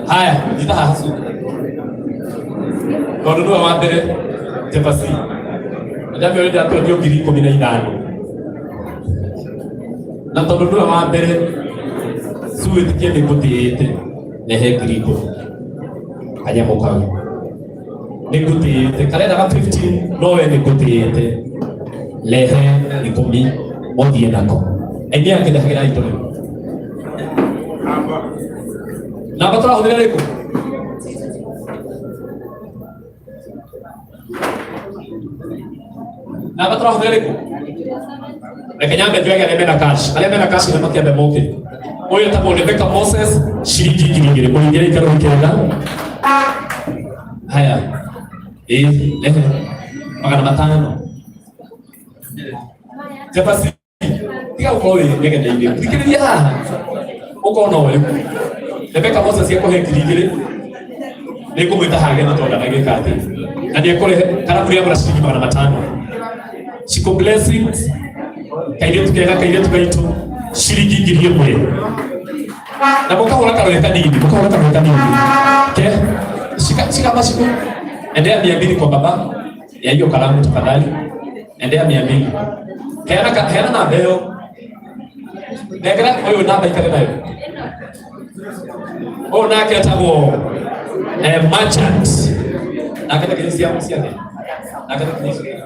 Haya, nyita haha Su. Tondũ nĩwe wa mbere Jebasi. Na ndambe ũrĩa ndatwendio 15,000. Na tondũ nĩwe wa mbere Su ĩtĩkie nĩ ngũtĩĩte nehe 10,000. Kanyamũ kau. Nĩ ngũtĩĩte karendaga 15 no we nĩ ngũtĩĩte. Rehe 10 ũthiĩ nako. Aini akĩndehagĩra indo rĩu. Namba tũrahũthĩra rĩkũ? Namba tũrahũthĩra rĩkũ? Reke nyambe njoe arĩa mena cash. Arĩa mena cash nĩ makĩambe moke. Ũyũ etagwo Rebecca Moses ciringi 2,000. Mũringĩre ikaro kenda. Haya. Ĩĩ, rehe 500. Jabasi tiga gukorwo wĩ nyegenye-inĩ thikĩrĩria haha ũkona ũyũ Rebecca Moses ekũhe 2,000 nĩ ngũmwĩta hage nĩ tondũ ndagĩka atĩ na nĩ ekũrehe karamu rĩa ciringi 500. Shiko Blessings, kairĩtu kega, kairĩtu gaitũ, ciringi 1,000 na mũkahũra karũĩ kanini, mũkahũra karũĩ kanini ke shika shika mashiko endea 200 kwa baba ya hiyo kalamu tafadhali, endea 200. Heana heana namba ĩyo, nengera ũyũ namba ikare nayo. Ũyũ nake etagwo merchant, nake nĩ cia ciake, nake nĩ ciake.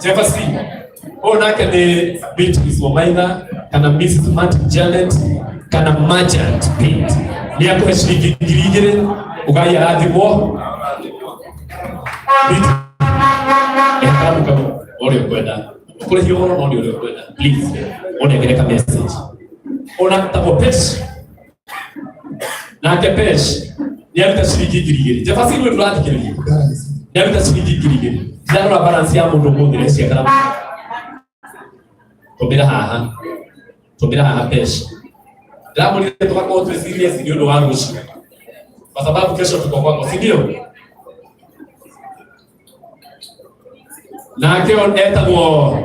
Jefferson ũyũ nake nĩ Beatrice Wamaitha kana Mrs. Martin Janet kana Merchant Pete nĩ akũhe ciringi 2,000 ũgai arathimwo. Beatrice, karamu kau ũrĩa ũkwenda kũrĩhia ũhoro no nĩ ũrĩa ũkwenda, please ũnengere ka message. Ona tagwo Pesh, nake Pesh nĩ aruta ciringi 2,000. Jefferson ũyũ ndũrathikĩrĩria, nĩ aruta ciringi 2,000. Ndarora balance ya mũndũ ũmũthĩ recia karamu, tũmĩra haha, tũmĩra haha. Pesh, ndĩramũrire tũgakorwo twĩ serious nĩ ũndũ wa rũciũ, kwa sababu kesho tuko kwako, si ndio? Nake etagwo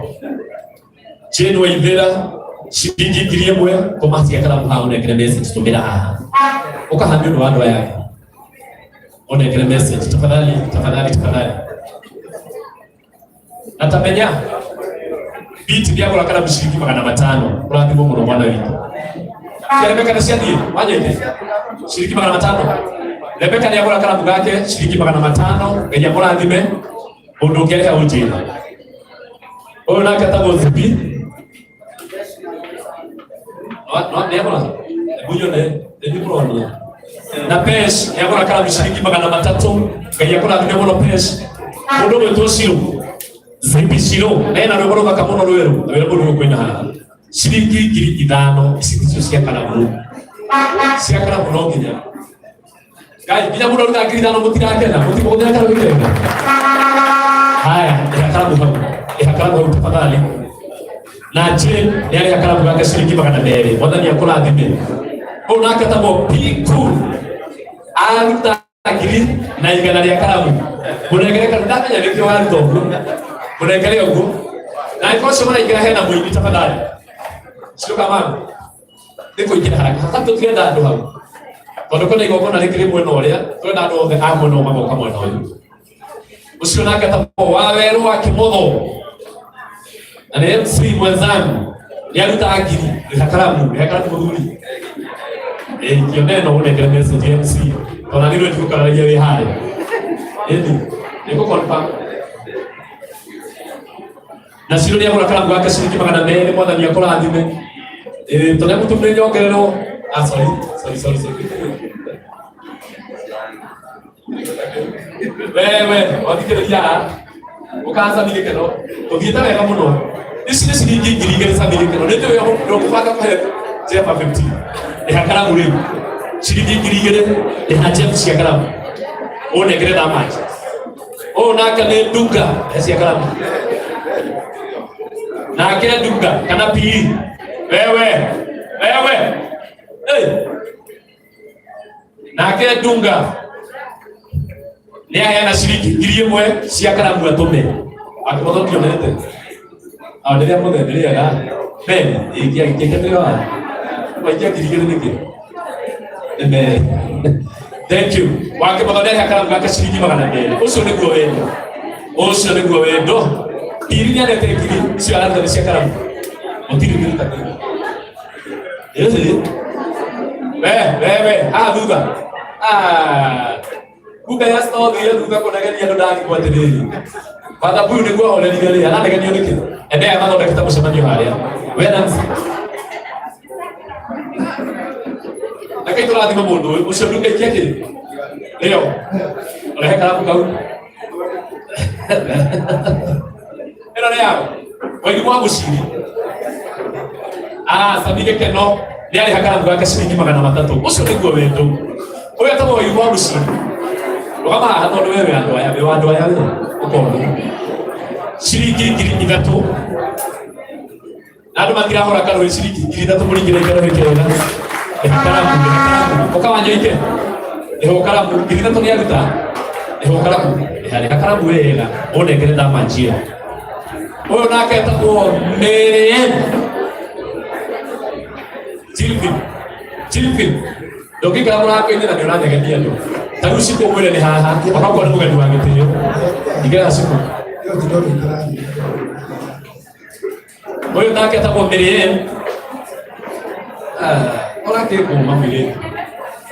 Jane Waithera ciringi 1,000 kũma cia karamu haha, ũnengere message, tũmĩra haha ũkaha nĩ ũndũ wa andũ aya angĩ, ũnengere message tafadhali, tafadhali, tafadhali. Na tamenya biti nĩagũra karamu ciringi 500. Ũrathimwo mũno mwana witũ. Cia Rebeka nĩ ciathiĩ wanyete ciringi 500. Rebeka nĩagũra karamu gake ciringi 500. Ngai amũrathime. Mũndũ ũngĩ arĩha ũnjĩre. Ũyũ nake etagwo Zibi nĩagũra mũnyone nĩndĩkũronia na Pesh nĩagũra karamu ciringi 300. Ngai akũrathime mũno Pesh. Mũndũ ũgwĩtwo Shiro, Zibi Shiro ena rwĩmbo rũthaka mũno rwerũ na wĩra mũndũ ũkwĩna haha ciringi 5,000. Ici ticio cia karamu, cia karamu no nginya Ngai nginya mũndũ aruta 5,000 mũtirakena mũtikũhũthĩra karamu kega. Haya, ĩha karamu hau, ĩha karamu hau tafadhali. Na Jane nĩ arĩha karamu gake ciringi 200. Mwathani akũrathime. Ũyũ nake etagwo P Cool aruta 1,100 rĩa karamu. Mũnengere karamu, ndamenya nĩkĩo waruta ũguo, mũnengere ũguo. Na angĩkorwo ũcio maraingĩra hena mũini, tafadhali ciũka mama nĩ kũingĩra haraka haka tũtirenda andũ hau tondũ kwĩna igongona rĩngĩ rĩ mwena ũrĩa twenda andũ othe a mwena ũyũ magoka mwena ũyũ. Ũcio nake etagwo Wawerũ wa Kĩmotho na nĩ MC mwenzangu nĩ aruta ngiri. Rĩha karamu, rĩha karamu mũthuri. Ĩĩ, kĩone no ũnengere message MC tondũ nĩ rwĩ ndigũkararagia wĩ harĩa ĩni nĩ gũ-confirm. Na ciro nĩ agũra karamu gake ciringi 200. Mwathani akũrathime. Ĩĩ, tondũ mũtumire nyongererwo. Ah, sorry, sorry, sorry, sorry. Wewe wathikĩrĩria ũkaca gĩkeno tũthiĩte wega mũno. Ici nĩ ciringi 2,000 cami gĩkeno nĩ njũĩ ũkũbanga kũhe Jeff 50. Rĩha karamu rĩu ciringi 2,000. Rĩha Jeff cia karamu ũnengere thamaki. Ũyũ nake nĩ Ndunga, he cia karamu nake Ndunga kana Pii. Wewe, wewe. Hey. Nake Ndunga. Nĩ aheana ciringi 1,000 cia karamu atũme. Akĩmotho ndionete. Ah, rĩrĩa mũthee nĩ rĩega. Ben, ĩngĩ agĩkĩte wa. Waikia 2,000 nĩkĩ? Amen. Thank you. Wakĩmotho nĩ arĩha karamu gake ciringi 200. Ũcio nĩguo wendo. Ũcio nĩguo wendo. Ngiri nĩ arete ngiri icio araruta nĩ cia karamu. Gũtirĩ ũngĩruta kĩndũ. Ĩĩ. We, we, we, haha thutha. Ah. Kumbe Esther othire thutha kũnegeria andũ ndagĩkwo atĩrĩrĩ. Father Buyu nĩguo ahorerire rĩ, aranegenio nĩkĩ? Endea mathondekete mũcemanio harĩa. We Nancy. Reke tũrathime mũndũ ũyũ, ũcio ndũngĩikia kĩ? Leo. Rehe karamu kau. Ĩno nĩ yago. Waigua wa mũciri. Ah, Sami Gĩkeno nĩ arĩha karamu gake ciringi 300. Ũcio nĩguo wendo. Ũyũ etagwo Waigua wa mũciri. Rũgama haha tondũ wewe andũ aya, wĩ wa andũ aya we. Ũkona. Ciringi 3,000. Na andũ matirahũra karũĩ ciringi 3,000 mũringĩre karũĩ kega. Rĩha karamu, rĩha karamu. Ũka wanyoike. Rĩha karamu, 3,000 nĩ aruta. Rĩha karamu, rĩha rĩha karamu wega. Ũnengere ndamanjia. Ũyũ nake etagwo Mary Jilvin. Jilvin. Ndũngĩikara mũrango-inĩ na nĩ ũranegenia andũ. Ta rĩu Cikũ mwĩre nĩ haha, onokorwo nĩ mũgeni wa gĩtĩo. Ingĩra Cikũ. Ũyũ nake etagwo Miriam. Ũrakĩ kũma mũirĩtu.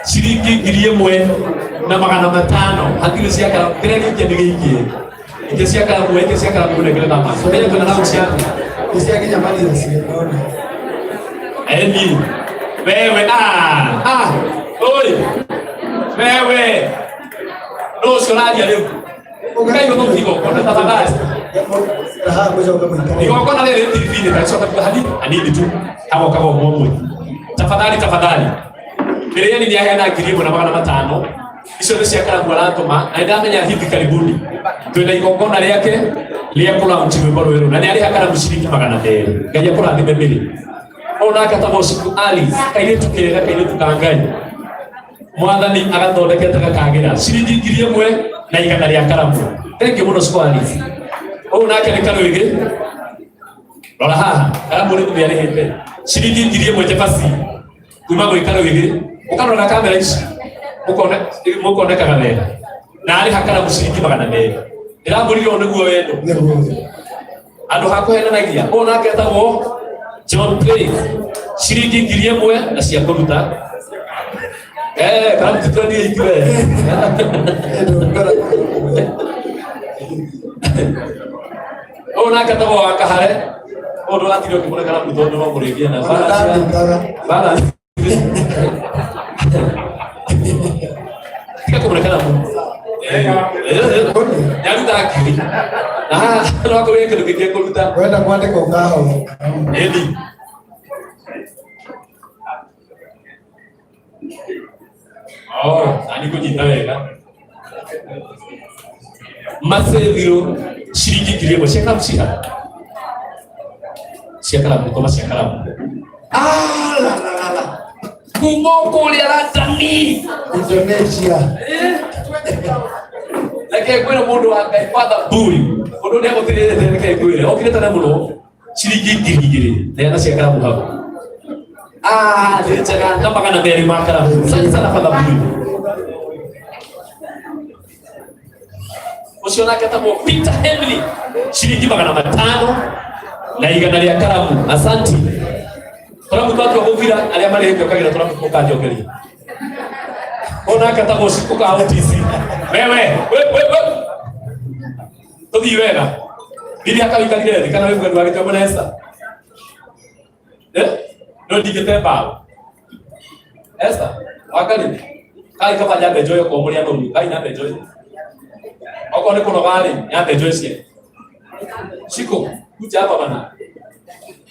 Ciringi 1,500 hatirĩ cia karamu kĩrĩa gĩikie nĩ gĩikie. Ingĩ cia karamu ingĩ cia karamu nengere na maso. Menya twĩna nao cia Nĩciakinya mathira ciona. Eni. Wewe ah ah oi. Wewe. No ũcio ũraria rĩu. Ũkai gũthũkia igongona tafadhali. Raha gũcoka mũikare. Igongona rĩrĩ TV-inĩ tacoka kuga hanini hanini tu hagokaga ũmwe ũmwe. Tafadhali tafadhali. Miriani nĩ aheana 1,500 icio nĩ cia karamu aratũma na nĩndamenya hivi karibuni twĩna igongona rĩake rĩa kũlaunch rwĩmbo rwerũ na nĩ arĩha karamu ciringi 200. Ngai akũrathime mĩrĩ. Ũyũ nake etagwo Shiku Alice, kairĩtu kega, kairĩtu ka Ngai. Mwathani agathondekete gakagĩra ciringi 1,100 rĩa karamu. Thank you mũno Shiku Alice. Ũyũ nake nĩ Karwĩgĩ. Rora haha, karamu rĩu nĩ arĩhĩte ciringi 1,000 cabaci kuma gwĩ Karwĩgĩ. Ũkarora kamera ici mũkonekaga wega na arĩha karamu ciringi 200. Ndĩramwĩrire ũũ nĩguo wendo. Nĩguo. Andũ ha kũhenanagia. Ũyũ nake etagwo John Place, ciringi 1,000 na cia kũruta. Eh, karamu titwendie ithuĩ. Ũyũ nake etagwo wa Kahare. Ũyũ ndũratire ũkĩmũre karamu tondũ no mũrĩgie na Ona ndandĩkaga. Bara. Tiga kũmũre karamu. Nĩaruta ngiri. Na haha no akorwo kĩndũ kĩngĩ ekũruta. Wenda kwandĩka ũkahoya. Ĩni. Oh, nani kũnyita wega. Macethirũ ciringi 1,000 cia karamu ciha. Cia karamu, tũma cia karamu. Ah, la la la la. Kuma kũrĩa Latani. Indonesia. Reke ngwĩre mũndũ wa Ngai Father Buyu. Mũndũ ũrĩa gũtirĩrĩte reke ngwĩre. Okire tene mũno. Ciringi 2,000. Neana cia karamu hau. Ah, nĩ njega na 200 ma karamu. Asante sana Father Buyu. Ũcio nake etagwo Peter Henry. Ciringi 500 na 100 rĩa karamu. Asanti. Tũramu twatua gũthira arĩa marĩhĩte ũkagĩra tũramu ũkanjokeria. Ũyũ nake etagwo Cikũ ka OTC. Wewe, we we we. Tũthiĩ wega. Bibi akawĩikarire thĩ kana wĩ mũgeni wa gĩtĩ mwena Esther. Eh? No ndingĩte mbaũ. Esther, wakari. Kai kaba nyambe njoye okorwo mũrĩ anoru, kai nyambe njoye. Okorwo nĩ kũnoga rĩ, nyambe njoye cie. Shiko, kuja hapa bana.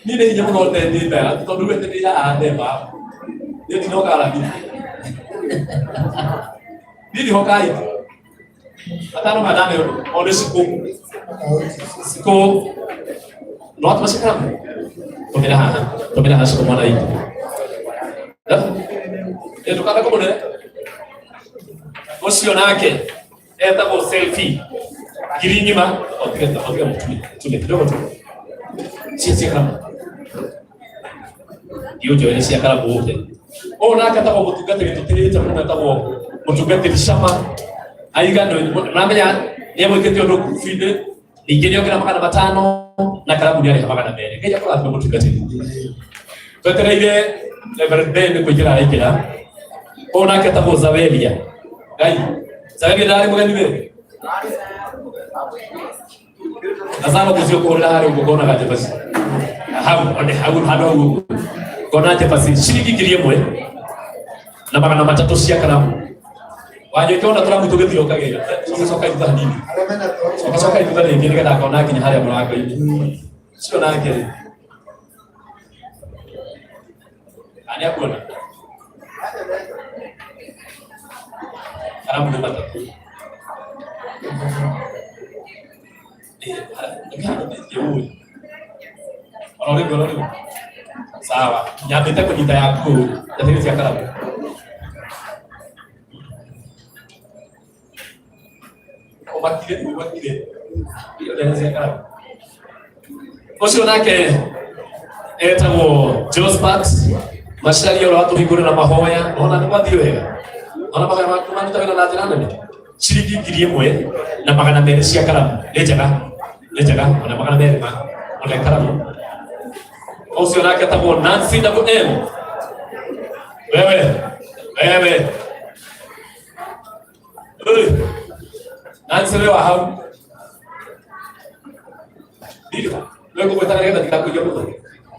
Niĩ nĩ hinya mũno ndendete tondũ we ndĩ haha ndemba. Niĩ ndinoga rami. Niĩ ndihoka ithe. Matano manane o nĩ Shiko. Shiko. No atũma cikaramu. Tũmĩra haha. Tũmĩra haha Shiko mwana witũ. Eh? Ndũkana kũmũnene. Ũcio nake. Etagwo selfie ngiri ng'ima. Otiga otiga mutumia tumia kidogo tu cia cia karamu iunjoere cia karamu ũke. Ũyũ nake etagwo mũtungatĩri tũtĩĩte mũno, etagwo mũtungatĩri Shama aiga namenya nĩamwĩkĩte ũndũ ngurubu-inĩ, ningĩ nĩongera 500 na karamu nĩarĩha 200. Ngai akũrathime mũtungatĩri. Twetereire Reverend Ben kũingĩra araingĩra. Ũyũ nake etagwo Zaweria. Ngai Zaweria ndarĩ mũgeni we Lazaro mũciĩ ũkũhũrĩra harĩa ũguo ngonaga njabaci hau one hau handũ hau ũguo ngona njabaci ciringi 1300 cia karamu wanyoike ona tũramu tũgĩthiĩ ũkagĩra. Coka coka thutha hanini, Arĩa mena coka coka thutha rĩngĩ nĩgetha ngona nginya harĩa mũrango-inĩ ũcio nake rĩ nĩ akuona karamu nĩ matatũ. Oro rĩu, oro rĩu. Sawa, nyambĩte kũnyita yaku njathĩrĩ cia karamu. Ũmakire, ũmakire. Iyo ndehe cia karamu. Ũcio nake etagwo Josephat Macharia ũrĩa watũhingũrĩra mahoya. Ona nĩ gwathiĩ wega. Ona mahoya maku maruta wĩra na njĩra nene. Ciringi 1200 cia karamu. Nĩ njega. Nĩ njega. Ona 200 ma. Ona karamu. Ũcio nake etagwo Nancy Double M. Wewe. Wewe. Oi. Nancy wewe wa hau. Ndio. Wewe kũgwetaga nĩgetha ndikakũiye mũno.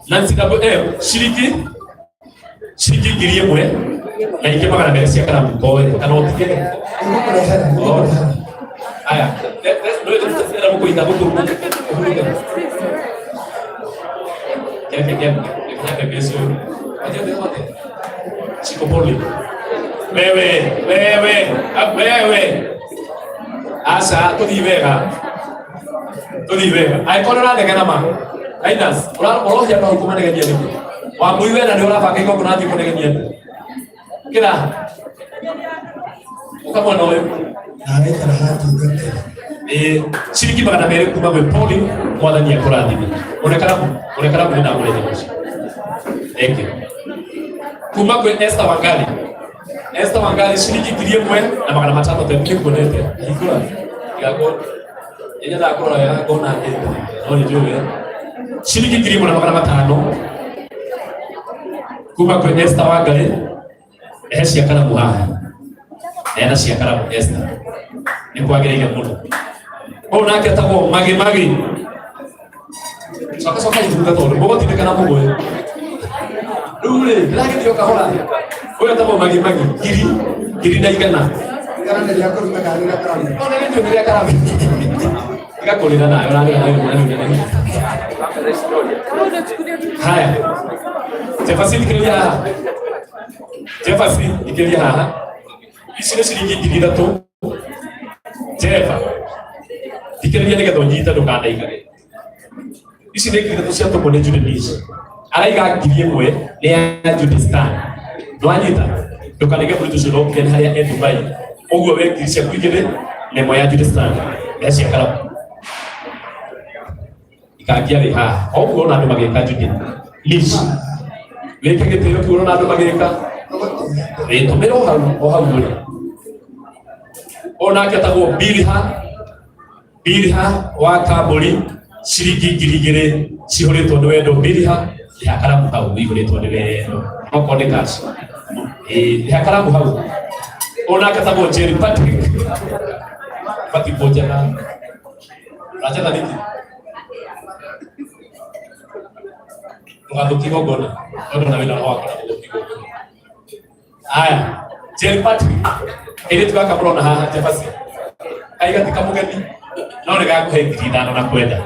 Nancy Double M ciringi 1000 na ingĩ 200 cia karamu koe kana ũtige. Nĩngũkũrehera, nĩngũkũrehera. Aya, ndĩrenda mũkũnyita gũkũ ũhuruke. Keke keke keke beso. Aje aje. Chiko pole. Wewe, wewe, ah, wewe. Aca tũthiĩ wega. Tũthiĩ wega. Angĩkorwo ũranegena ma. Ainas, ũrohia no kũmanegenia nĩkĩ? Wambui wena nĩ ũrabanga igongona athiĩ kũnegenia nĩ. Kĩra. Ũka mwena ũyũ. Ndaraikara haha tungatĩri. Ĩĩ, ciringi 200 kuma gwĩ Pauli, mwathani akũrathime. Une karamu, une karamu nĩ ndamũrehe mũciĩ. Thank you. Kuma gwĩ Esther Wangari. Esther Wangari ciringi 1500 tondũ nĩkuonete. Hingũra. Ndigakwo. Nyendaga kũrora wega ngona atĩ no nĩ njũĩ. Ciringi 1500 kuma kwĩ Esther Wangari. Ehe cia karamu haha. Neana cia karamu Esther. Nĩ kwagĩrĩire mũno. Ũyũ nake etagwo Magi Magi. Coka coka ithutha tondũ mũgũtindĩkana mũgwe. Rĩu rĩ, ndĩragĩthiĩ o kahora. Ũyũ etagwo Magi Magi, ngiri, 1,100. Igana nĩ rĩa kũruta kana nĩ rĩa karamu? Ona nĩ njũĩ rĩa karamu. Tiga kũrĩra nawe, ũrarĩra nawe mũnene mũnene. Haya. Jefferson thikĩrĩria haha. Jefferson thikĩrĩria haha. Ici nĩ ciringi 3000. Jefa. Thikĩrĩria nĩgetha ũnyite ndũkanaigage. Ici nĩ 3000 ciatũmwo nĩ Judy. Araiga 1000 nĩ ya Judy Stan. Ndwanyita? Ndũkanege mũritũ ũcio ndokire nĩ harĩa e Dubai. Ũguo we ngiri ciaku igĩrĩ na ĩmwe ya Judy Stan. Mbeca cia karamu. Ikangia rĩ haha. O ũguo ũrona andũ magĩka Judy. Lish. Wĩke gĩtĩo kĩu ũrona andũ magĩka. Wĩtũmĩre o hau o hau ũrĩ. Ũyũ nake etagwo Bilha. Bilha wa Kambũri ciringi 2000 cihũrĩtwo nĩ wendo. Bilha rĩha karamu hau ihũrĩtwo nĩ wendo. Okorwo nĩ cash. Ĩĩ rĩha karamu hau. Ũyũ nake etagwo Jerry Patrick. Patrick Bojana. Ũranjatha nĩkĩ? Ndũgathũkie igongona. Tondũ na wĩna roho wakwa na gũthũkia igongona. Haya, Jerry Patrick. Kairĩtu gaka mũrona haha Jefferson. Kaiga ti kamũgeni no nĩ gakũhe 5000 na kwenda.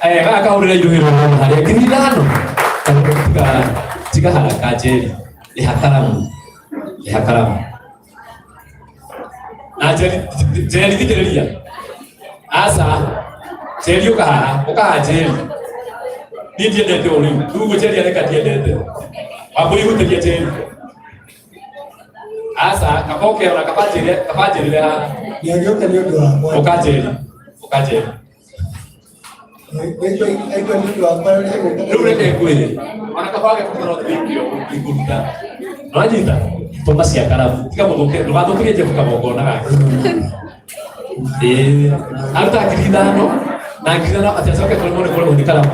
Aya gaka kahũrĩra iruhĩro mũno harĩa 5000. Tiga tiga haraka Jerry. Rĩha karamu. Rĩha karamu. Na Jerry Jerry thikĩrĩria. Aca. Jerry ũka haha, ũka haha Jerry. Niĩ ndiendete ũũ rĩu. Rĩu ũguo Jerry areka ndiendete. Wambũi hutĩria Jerry. Aca, kaba ũkeona, kaba njĩre, kaba njĩrĩre haha. Nĩagĩũka nĩ ũndũ wakwa. Ũkanjeri. Ũkanjeri. Aigua aigua nĩ ũndũ wakwa egũka. Rĩu reke ngwĩre. Ona kaba wage kũgũra ũthikio ũngĩkũruta. Nĩwanyita? Tũma cia karamu. Tiga mũthũke, ndũgathũkĩrie Jeff kagongona gake. Ĩĩ. Aruta 5,000 na 5,000 atĩ acoke kũrĩmwo nĩ kũremwo nĩ karamu.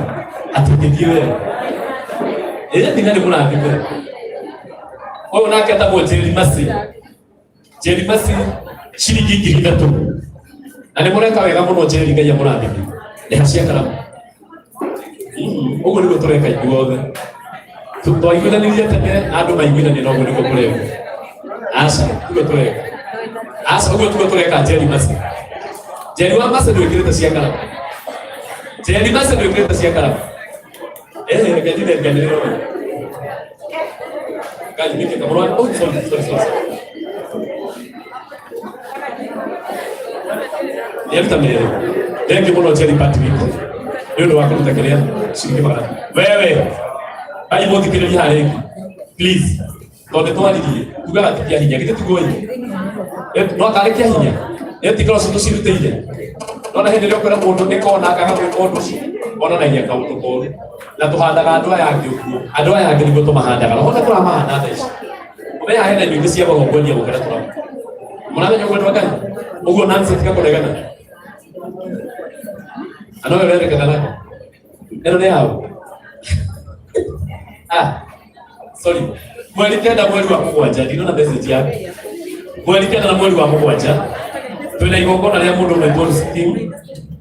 Atĩ ũngĩthiĩ wega. Ĩĩ thina nĩ mũrathime. Ũyũ nake etagwo Jerry Masi. Jerry Masi ciringi 3,000. Na nĩ mũreka wega mũno Jerry Ngai amũrathime. Rĩha cia karamu. Ũguo nĩguo tũreka ithuothe. Twaiguithanirie tene na andũ maiguithanie na ũguo nĩguo kũrekwo. Aca, tiguo tũreka. Aca, ũguo tiguo tũreka Jerry Masi. Jerry wa Masi ndwĩkĩrĩte cia karamu. Jerry Masi ndwĩkĩrĩte cia karamu. Eh, reke njine nganĩrĩre ũyũ. Kaji nĩkĩ kamũrwa? Oh, sorry, sorry, sorry. Nĩaruta merĩ. Thengiũ mũno Jerry Patrick. Nĩ ũndũ wa kũruta kĩrĩa ciringi magana. Wewe, ai mũthikĩrĩrie harĩa ĩngĩ. Please. Tondũ nĩ twaririe, tugaga ti kĩa hinya, githĩ tiguo ĩ? No tarĩ kĩa hinya. Ĩtikoro ũcio tũcirutĩire. Nona hĩndĩ ĩrĩa ũkwĩra mũndũ nĩ kona akaga gwĩka ũndũ ũcio, onanagia kaũndũ koru. Na tũhandaga andũ aya angĩ ũguo. Andũ aya angĩ nĩguo tũmahandaga. Na hota tũramahanda thaa ici. Ũmenya hena indo ingĩ cia goro ngwendia gũkĩra tũramu. Mũramenya ũguo andũ a Ngai? Ũguo Nancy tiga kũregana. Ano wewe ũrerekana nako? Ĩno nĩ yaũ? Ah, sorry. Mweri 9 mweri wa mũgwanja, ndinona message yaku. Mweri 9 na mweri wa mũgwanja, twĩna igongona rĩa mũndũ ũgwĩtwo Steve,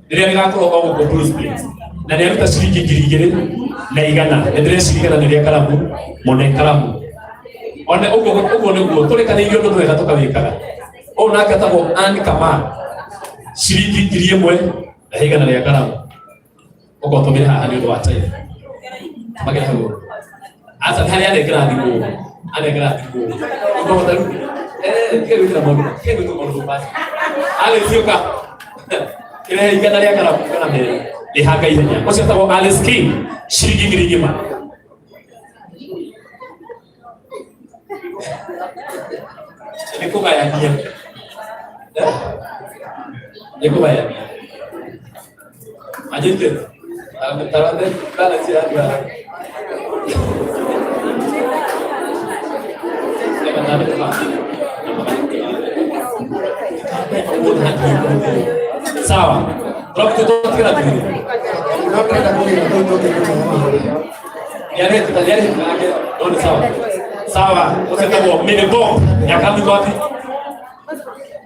rĩrĩa rĩgakorwo o gũkũ Blue Springs. Na nĩ aruta ciringi 2,100. Nĩ ndĩreciria igana nĩ rĩa karamu, mũne karamu. One ũguo ũguo nĩguo tũrĩkanĩirie ũndũ twega tũkawĩkaga. Ũyũ nake etagwo Ann Kamau. Ciringi 1,100 rĩa karamu. Ũkotũmĩre haha nĩ ũndũ wa time. Magĩra hau. Aca nĩ harĩa anengera thimũ. Anengera thimũ. Ũkũhota rĩu. Eh, tiga gwĩkĩra maũndũ. Tiga gwĩka maũndũ basi. Alice ũka. Kĩrehe igana rĩa karamu kana merĩ. Rĩhanga ihenya. Ũcio etagwo Alice King. Ciringi 1,000. Nĩ kũgayania. Eh? Nĩ kũgayania. Anyite. Tarande balance ya andũ aya. Sawa. Tũrakũtũtũkĩra twĩrĩ. No ndĩrenda kũgĩra kũu tũngĩkũmenya. Yale yale yake no ni sawa. Sawa, usetagwo Mini Bomb. Ya karamu iko wapi?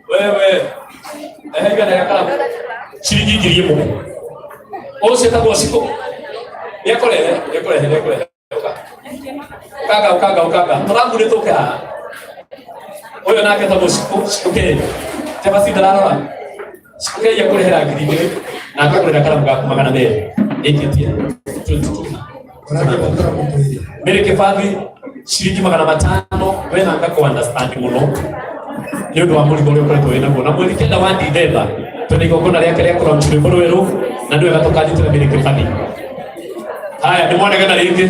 Wewe. Eh, igana ya karamu. Ciringi 1,000. Ũcio etagwo Shiko. Nĩekũrehe, nĩekũrehe, nĩekũrehe. Ũka. Ũkanga, ũkanga, ũkanga. Tũramu nĩ tũke haha. Ũyũ nake etagwo Shiko, Shiko K. Chapati ndararora. Shiko K ekũrehera 2,000 na akakũrehera karamu gaku 200. Ĩkĩtie. 22. Ũrakĩbatara mũtwĩre. Mary Kĩbathi ciringi 500 wena ngakũ understand mũno nĩ ũndũ wa mũrigo ũrĩa ũkoretwo wĩ naguo na mweri 9 wa Dithemba twĩna igongona rĩake rĩa kũlaunch rwĩmbo rwerũ na nĩ wega tũkanyitĩra Mary Kĩbathi. Haya, nĩ mwanegena rĩngĩ.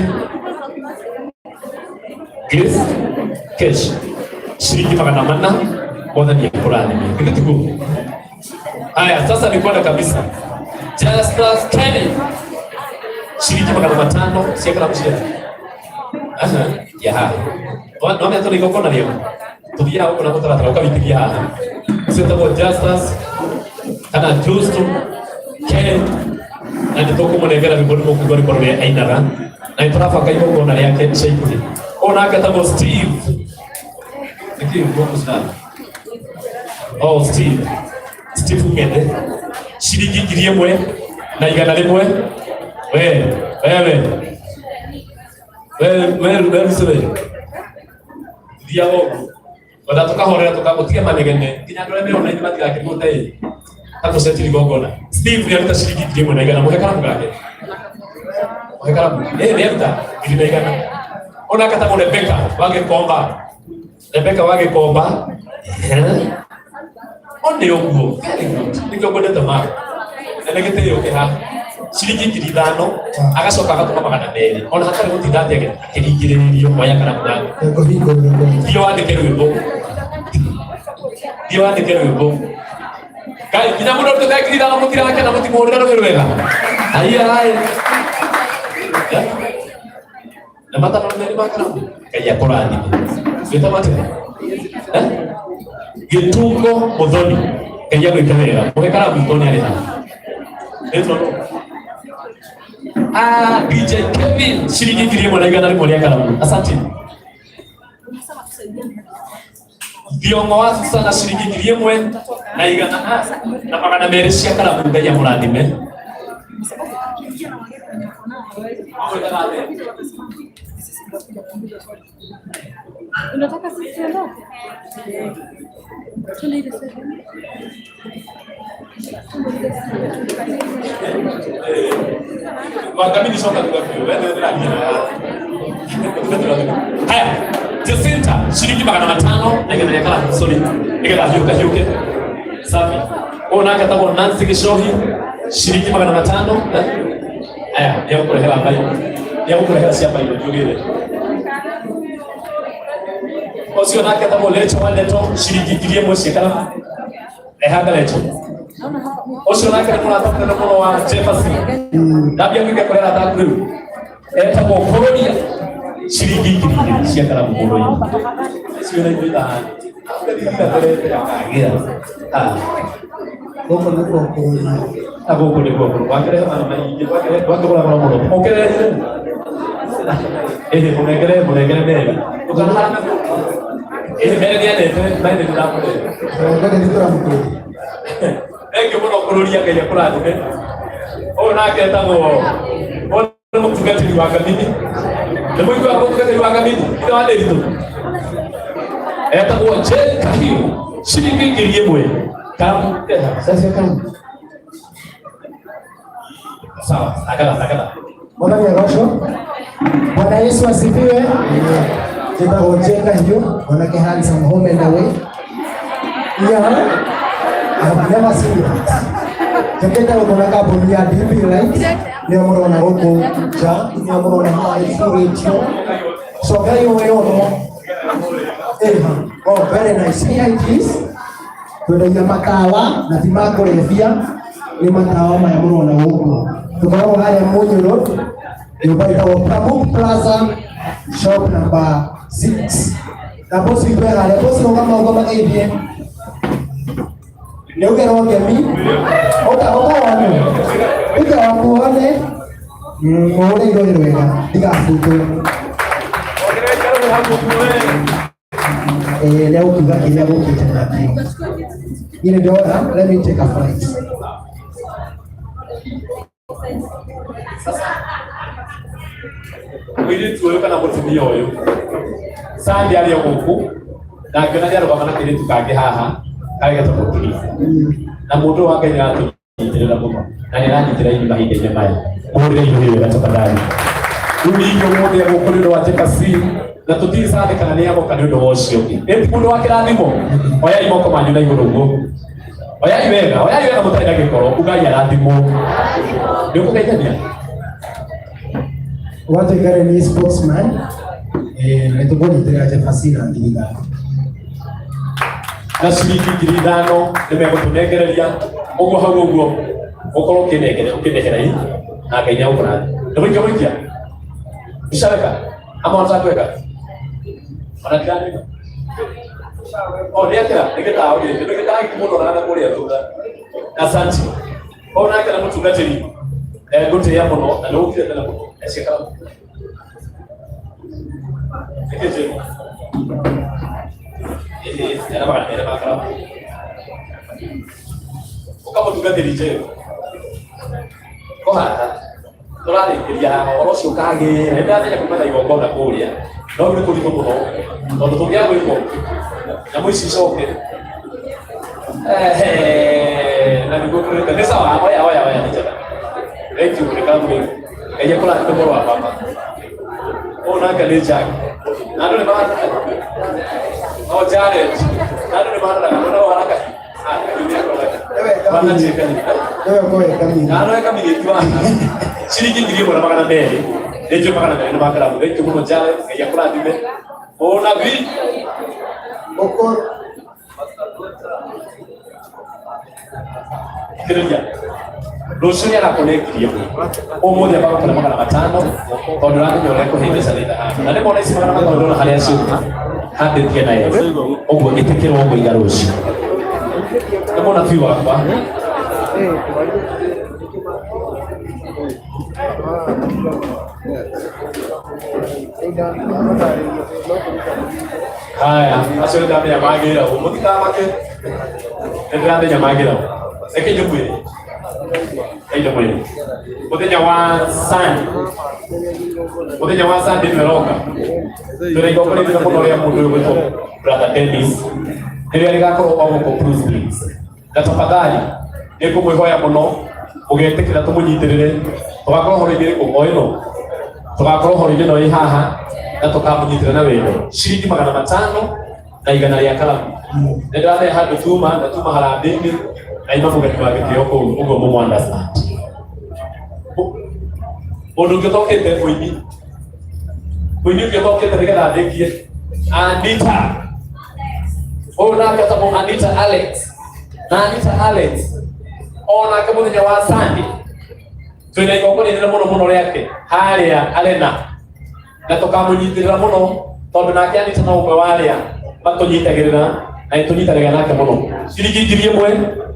Grace Cash ciringi 400 mwathani akũrathime. Githĩ tiguo? Haya, sasa ni kwenda kabisa. Justus Kenny ciringi 500 cia karamu cia Aha, ya haha. Nĩwamenya tũrĩ igongona rĩega tũthiaga gũkũ na mũtaratara ũkawĩkĩria haha ũcio wĩtagwo Justus kana Justo Ken na nĩ tũkũmũnengera rwĩmbo nĩ mũkũigua rwĩmbo rũrĩa ainaga na nĩ tũrabanga igongona rĩake ica ikuhĩ. Ũyũ nake etagwo Steve. Nĩkĩ gũkũ cina? Oh, Steve. Steve Ng'ende ciringi 1,100. We, wewe. Wewe, wewe, wewe Rusi we. Thiaga ũguo. Ona tũkahorera tũkamũtige manegene nginya andũ arĩa me online matigakĩrigwo ta ĩ takũcenjia igongona. Steve nĩaruta ciringi 1,100 mũhe karamu gake. Mũhe karamu. Ĩ nĩaruta 1,100. Ona akatagwo Rebecca wa Gĩkomba. Rebecca wa Gĩkomba. Eh? One ũguo. Very good. Nĩkĩo ngwendete Mark. Na nĩ gĩtĩo kĩ haha. Ciringi 5,000 agacoka agatũma 200 ona hatarĩ gũtinda atĩ akĩringĩrĩrio oya karamu gake. Ngũhingũrĩra kwanza. Thiĩ wandĩke rwĩmbo. Thiĩ wandĩke rwĩmbo. Ngai nginya mũndũ arutĩte 5,000 mũtirakena mũtimũhũrĩre rũhĩ rwega. Aiya ai. Na matano merĩ ma karamu. Ngai akũrathime. Wĩtagwo atĩa? Eh? Gĩtungo Mũthoni. Ngai agwĩke wega. Mũhe karamu tondũ nĩ arĩ haha. Rĩtwa nũ? Ah, DJ Kevin ciringi 1,100 rĩa karamu. Asante. Thiongo wa Susana ciringi 1,100 cia karamu. Ngai amũrathime. Unataka sisi tuondoke? Twende ile sehemu. Wakamini soka tukafiwe. Wewe ndio Haya, Jacinta ciringi 500 rĩa karamu, sorry. Nigetha hiũke hiũke. Safi. Ũyũ nake etagwo Nancy Gĩcohi ciringi 500. Aya, nĩegũkũrehera mbairũ. Nĩegũkũrehera cia mbairũ ndiugĩte. Ũcio nake etagwo Lecho wa Ndeto ciringi 1,000 cia karamu. Rehanga Lecho. Ũcio nake nĩ mũrata mũnene mũno wa Jefferson. Ndambia gwĩka kũrĩa arata rĩu. Etagwo Kũrũria ciringi 2,000 cia karamu mũrũi. Icio na ithuĩ ithano. Akagĩa. Ah, Gũkũ nĩkuo kũrũria. na gũkũ nĩkuo kũrũ. Wakĩrehe maĩ maingĩ, wakĩgũra goro mũno. Mũkĩrehe. Ĩhĩ, mũnengere, mũnengere Mary. Ndũkanahane. Ĩhĩ, Mary nĩendete, Mary nĩ ndĩramũrĩra. Ngene nĩ tũramũkũria. Thank you mũno kũrũria Ngai akũrathime. Ũyũ nake etagwo ũyũ nĩ mũtungatĩri wa Kamini. Nĩ mũiguaga mũtungatĩri wa Kamini? Ithe wa Ndĩritũ. Etagwo Jane Kahiũ ciringi 1,000. Karamu sasa karamu. Sawa, sakata sakata. Mwathani agocwo. Bwana Yesu asifiwe. Njĩtagwo Jane Kahiũ, mwanake handsome home and away. Yeah. I have never seen that. Njũkĩte gũkũ na kambuni ya DB Light, nĩyo mũrona gũkũ nja, nĩyo mũrona haha ĩcurĩtio. Cokai ũyũ ũno. Oh, very nice. CIGs, twendagia matawa na ti ma kũrebia, nĩ matawa maya mũrona gũkũ. Tũkoragwo harĩa Mũnyũ Road, nyũmba ĩtagwo Pramuk Plaza, shop number 6. Na bosi witũ e harĩa, bosi rũgama ũguo mageithie. Nĩ ũgerwo ngemi, ũka ũka wone, ũka wakuone, mũhũre irore rwega, ndigabutwo. Nĩ egũkiuga kĩrĩa gũkĩte nakĩo. Niĩ nĩ ndĩrona, let me take a flight. Mũirĩtu ũyũ kana mũtumia ũyũ Sandy arĩ o gũkũ na ngĩona nĩ arũgama na kairĩtu kangĩ haha karĩa getagwo Chris. Na mũndũ ũyũ wa Ngai nĩaratũnyitĩrĩra mũno na nĩaranyitĩrĩra inyuĩ mahinda-inĩ maya. Mũhũrĩre inyuĩ wega tafadhali. Rĩu ningĩ ũmũthĩ e gũkũ nĩ ũndũ wa Jefferson na tũtiũĩ Sandy kana nĩ agoka nĩ ũndũ wa ũcio ũngĩ. Ĩ ti mũndũ wa kĩrathimo? Oyai moko manyu na igũrũ ũguo. Oyai wega, oyai wega mũtarĩ na gĩkoro, ugai arathimwo. Nĩ ũkũgeithania? Watuĩka rĩu nĩ spokesman, nĩ tũkũnyitĩrĩra Jefferson na 5,000. Na ciringi 5,000 nĩ megũtũnengereria ũguo hau ũguo ũkorwo ũkĩnengera i na Ngai nĩ agũkũrathima. Nĩ gũikia gũikia? Ushaweka? Ama unataka kuweka? Ona ndiranĩma. Oh, nĩ atĩa? Nĩ gĩtaũ gĩkĩ. Nĩ gĩtaũ gĩkĩ mũndũ onaga na kũrĩa thutha. Asante. O nake na mũtungatĩri. Ngũtĩĩa mũno na nĩ ũkire tene mũno. Ecia karamu. Nĩkĩ njĩra? Ĩhĩ, nĩ 200 ma karamu. Ũkamũtungatĩri njĩra. Ko haha. Tũrarĩkĩria haha ũhoro ũcio ũkagĩra. Nĩ ndamenya kuma na igongona kũrĩa. No rĩu nĩ kũritũ mũno. Tondũ tũngĩaga gwĩka ũguo, nyamũ ici icoke. Na nĩguo kũrĩte. Nĩ sawa, oya oya oya nĩ njega. Thank you, nĩ karamu gĩkĩ. Ngai akũrathime mũrũ wa baba. Ũyũ nake nĩ Jack. Na andũ nĩ mahananaga. O Jared. Na andũ nĩ mahananaga. Nĩ ũhana kahiũ. Ah, kahiũ nĩ akoraga. Bana njĩka nyina. Nĩwe ũkũweka mimi. Na no eka mĩgĩti wa ciringi 1,200. Nĩnjũ 200 nĩ ma karamu. Thank you mũno Jared. Ngai akũrathime. Ona vi. Ũkũ Thikĩrĩria, rũciũ nĩ agakorwo 1000, ũmũthĩ ambaga kũrĩa 500, tondũ ũramenya ũrĩa kũhĩngĩcanĩte haha, na rĩmwe ona ici 500 ndona harĩa ciuma handĩtie na ĩmwe ũguo, ĩtĩkĩrwo mũiga rũciũ nĩ mũnabii wakwa. Haya, acio nĩ ndamenya magĩragwo, mũtikamake, nĩ ndĩramenya magĩragwo. Reke njũkwĩre, reke njũkwĩre, mũthenya wa Sunday, mũthenya wa Sunday nĩ ũroka, twĩna igongona inene mũno rĩa mũndũ ũyũ gwĩtwo Brother Dennis, rĩrĩa rĩgakorwo o gũkũ Bruce Springs. Na tafadhali nĩ ngũmwĩhoya mũno mũgetĩkĩra tũmũnyitĩrĩre. Tũgakorwo horo-inĩ ĩrĩkũ? O ĩno tũgakorwo horo-inĩ ĩno ĩ haha, na tũkamũnyitĩrĩra na wendo ciringi 500 na 100 rĩa karamu. Nĩ ndĩramenya handũ tuma na tuma harambĩ-inĩ na ima mũgeni wa gĩtĩo kũu ũguo, mũmũ understand. Mũndũ ũngĩ ũtokĩte, mũini, mũini ũngĩ ũtokĩte nĩgetha ndĩkie, Anita. Ũyũ nake etagwo Anita Alex, na Anita Alex onake mũthenya wa Sunday twĩna igongona inene mũno mũno rĩake harĩa arena, na tũkamũnyitĩrĩra mũno, tondũ nake Anita no ũmwe wa arĩa matũnyitagĩrĩra na nĩtũnyitanagĩra nake mũno. Ciringi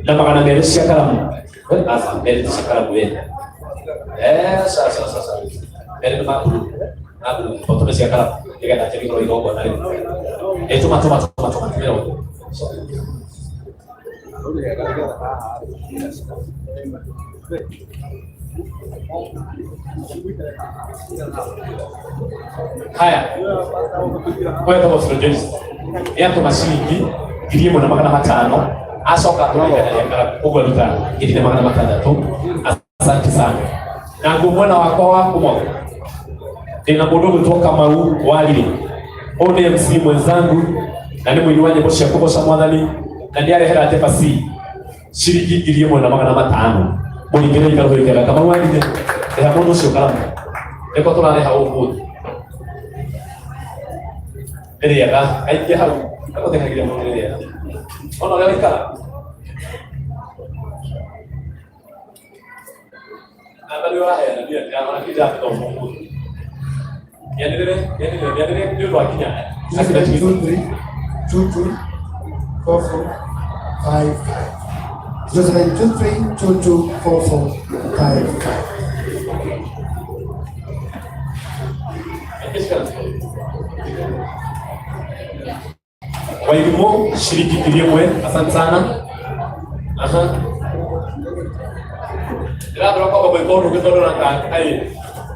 1200 cia karamu. Eh, aca, merĩ ti cia karamu, we. Eh, ca ca ca ca, merĩ nĩ ma blue, ma blue, tũtũme cia karamu nĩgetha njĩkĩrwo igongona rĩu. Eh, tũma tũma tũma tũma tũmĩra ũguo. Haya, wewe Thomas Joyce nĩatũma ciringi 1500, acoka atũma 100 rĩa karamu, ũguo aruta 1600. Asante sana. Na nguo mwena wakwa wa ũmotho ndĩna mũndũ ũgwĩtwo Kamau Warire. Ũyũ nĩ MC mwenzangu na nĩ mũini wa nyĩmbo cia kũgoca Mwathani, na nĩ arehera Njeba C ciringi 1500. Mũringĩre ikarũhĩ kega. Kamau Warire, rĩha mũndũ ũcio karamu nĩko tũrarĩha ũmũthĩ. Nĩ rĩega aikie hau agũthekagĩria mũno, nĩ rĩega ona ũrĩa waikara. Namba nĩ ũraheana, niĩ ndĩramara kĩnjathĩka ũmũthĩ. Mĩanĩrĩre, mĩanĩrĩre, mĩanĩrĩre nĩ ũndũ wa kinya. 23 22 44 55. 0723 22 44 55. Wairimu ciringi 1000, asante sana. Aha, ndĩrathora kwamba gwĩka ũndũ ũngĩ, tondũ na ai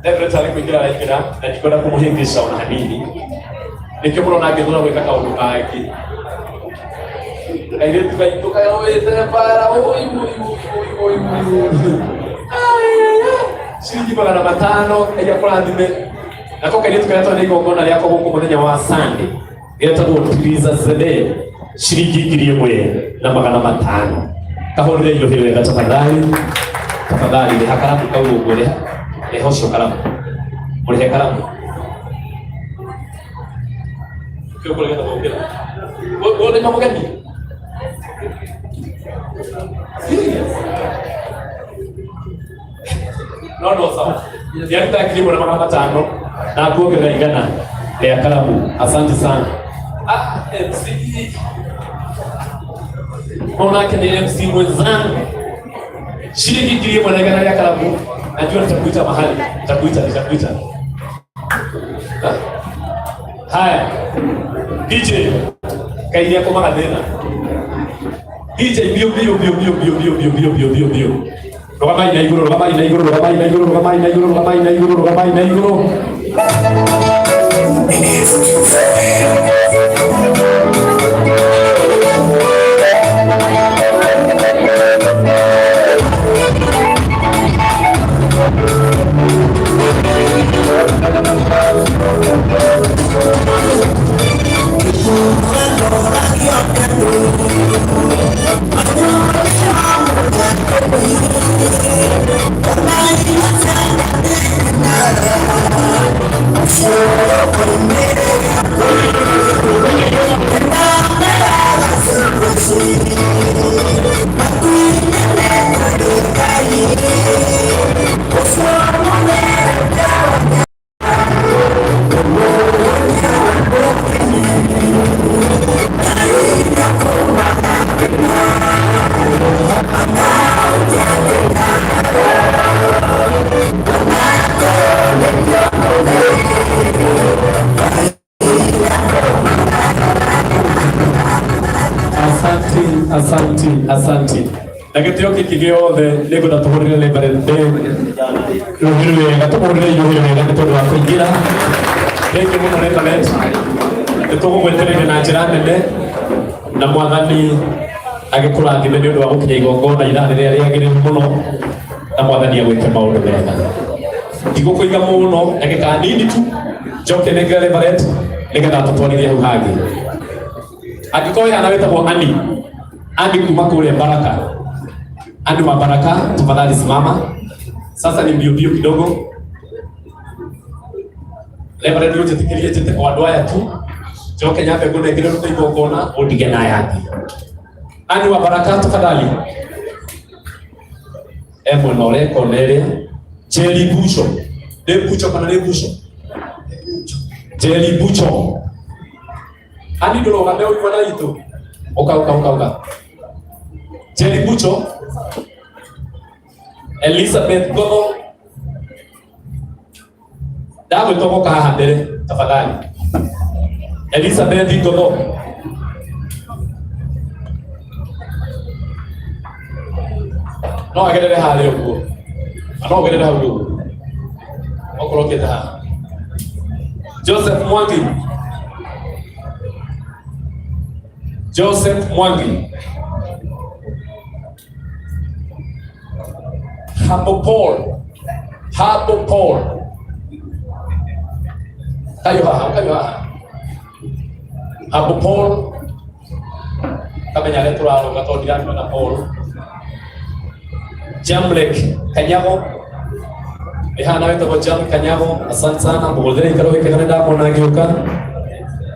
Reverend arĩ kũingĩra araingĩra na ndikwenda kũmũhĩngĩca ona hanini, nĩkĩo mũrona ngĩthura gwĩka kaũndũ kangĩ. Kairĩtu gaitũ karũĩte bara, oi oi oi oi oi oi. Ciringi 500, Ngai akũrathime. Nako kairĩtu karĩa twarĩ igongona rĩako gũkũ mũthenya wa Sunday getagwo Tiriza Zede, ciringi 1500. Kahũrĩre irohĩ wega tafadhali, tafadhali. Rĩha karamu kau ũguo, rĩha, rĩha ũcio karamu, mũrĩhe karamu. Kĩo kũregeta gũkĩra ũyũ nĩ mũgeni. Serious? No no, sawa, nĩaruta 1500 na kuongerera 100 rĩa karamu. Asante sana. Ah, MC onake nĩ MC mwenzangu, shilingi 1000 na 100 rĩa karamu. Najua nitakuita mahali, nitakuita, nitakuita. Ah? Haya, DJ Ngai nĩakũmaga thĩna. DJ, mbio mbio mbio mbio mbio mbio mbio mbio mbio mbio mbio. Rũgamai na igũrũ, rũgamai na igũrũ, rũgamai na igũrũ, rũgamai na igũrũ, rũgamai na igũrũ, rũgamai na igũrũ. Gĩkĩ gĩothe nĩngwenda tũhũrĩre Reverend Ben rũhĩ wega, tũmũhũrĩre rũhĩ wega nĩ tondũ wa kũingĩra. Thank you mũno Reverend, nĩ tũgũgwetereire na njĩra nene na mwathani agĩkũrathime nĩ ũndũ wa gũkinya igongona ithaa rĩrĩa rĩagĩrĩru mũno na mwathani agwĩke maũndũ mega. Ndigũkũiga mũno, ndagĩka nini tu njoke nengere Reverend nĩgetha tũtwarithie hau hangĩ. Angĩkorwo wĩ hana wĩtagwo Ani, Ani kuma kũrĩa Baraka, Ani wa Baraka, tafadhali simama. Sasa ni mbio mbio kidogo. Reverend ũnjĩtĩkĩrie njĩte o andũ aya tu njoke nyambe ngũnengere rũte igongona ũndige na aya angĩ. Ani wa Baraka, tafadhali. E mwena ũrĩa kona ĩrĩa. Jerry Bucho, nĩ Bucho kana nĩ Bucho? Jerry Bucho. Ani ndũrũgame ũrĩ na itũ. Ũka ũka ũka ũka. Jerry Bucho. Elizabeth Gogo. Ndagwĩtwo gũka haha mbere tafadhali. Elizabeth Gogo. No agerere harĩa ũguo. No ũgerere hau ũguo. Okorwo ũkĩte haha. Joseph Mwangi. Joseph Mwangi. Hapo Paul. Hapo Paul. Kayo haha, kayo haha. Hapo Paul. Kamenya arĩa tũrarũga tondũ ndiramuona Paul. Jamlek Kanyago. Ihana wĩtagwo Jam Kanyago. Asante sana. Mũgũthĩre ikaro gĩkĩ na ndamwona agĩũka.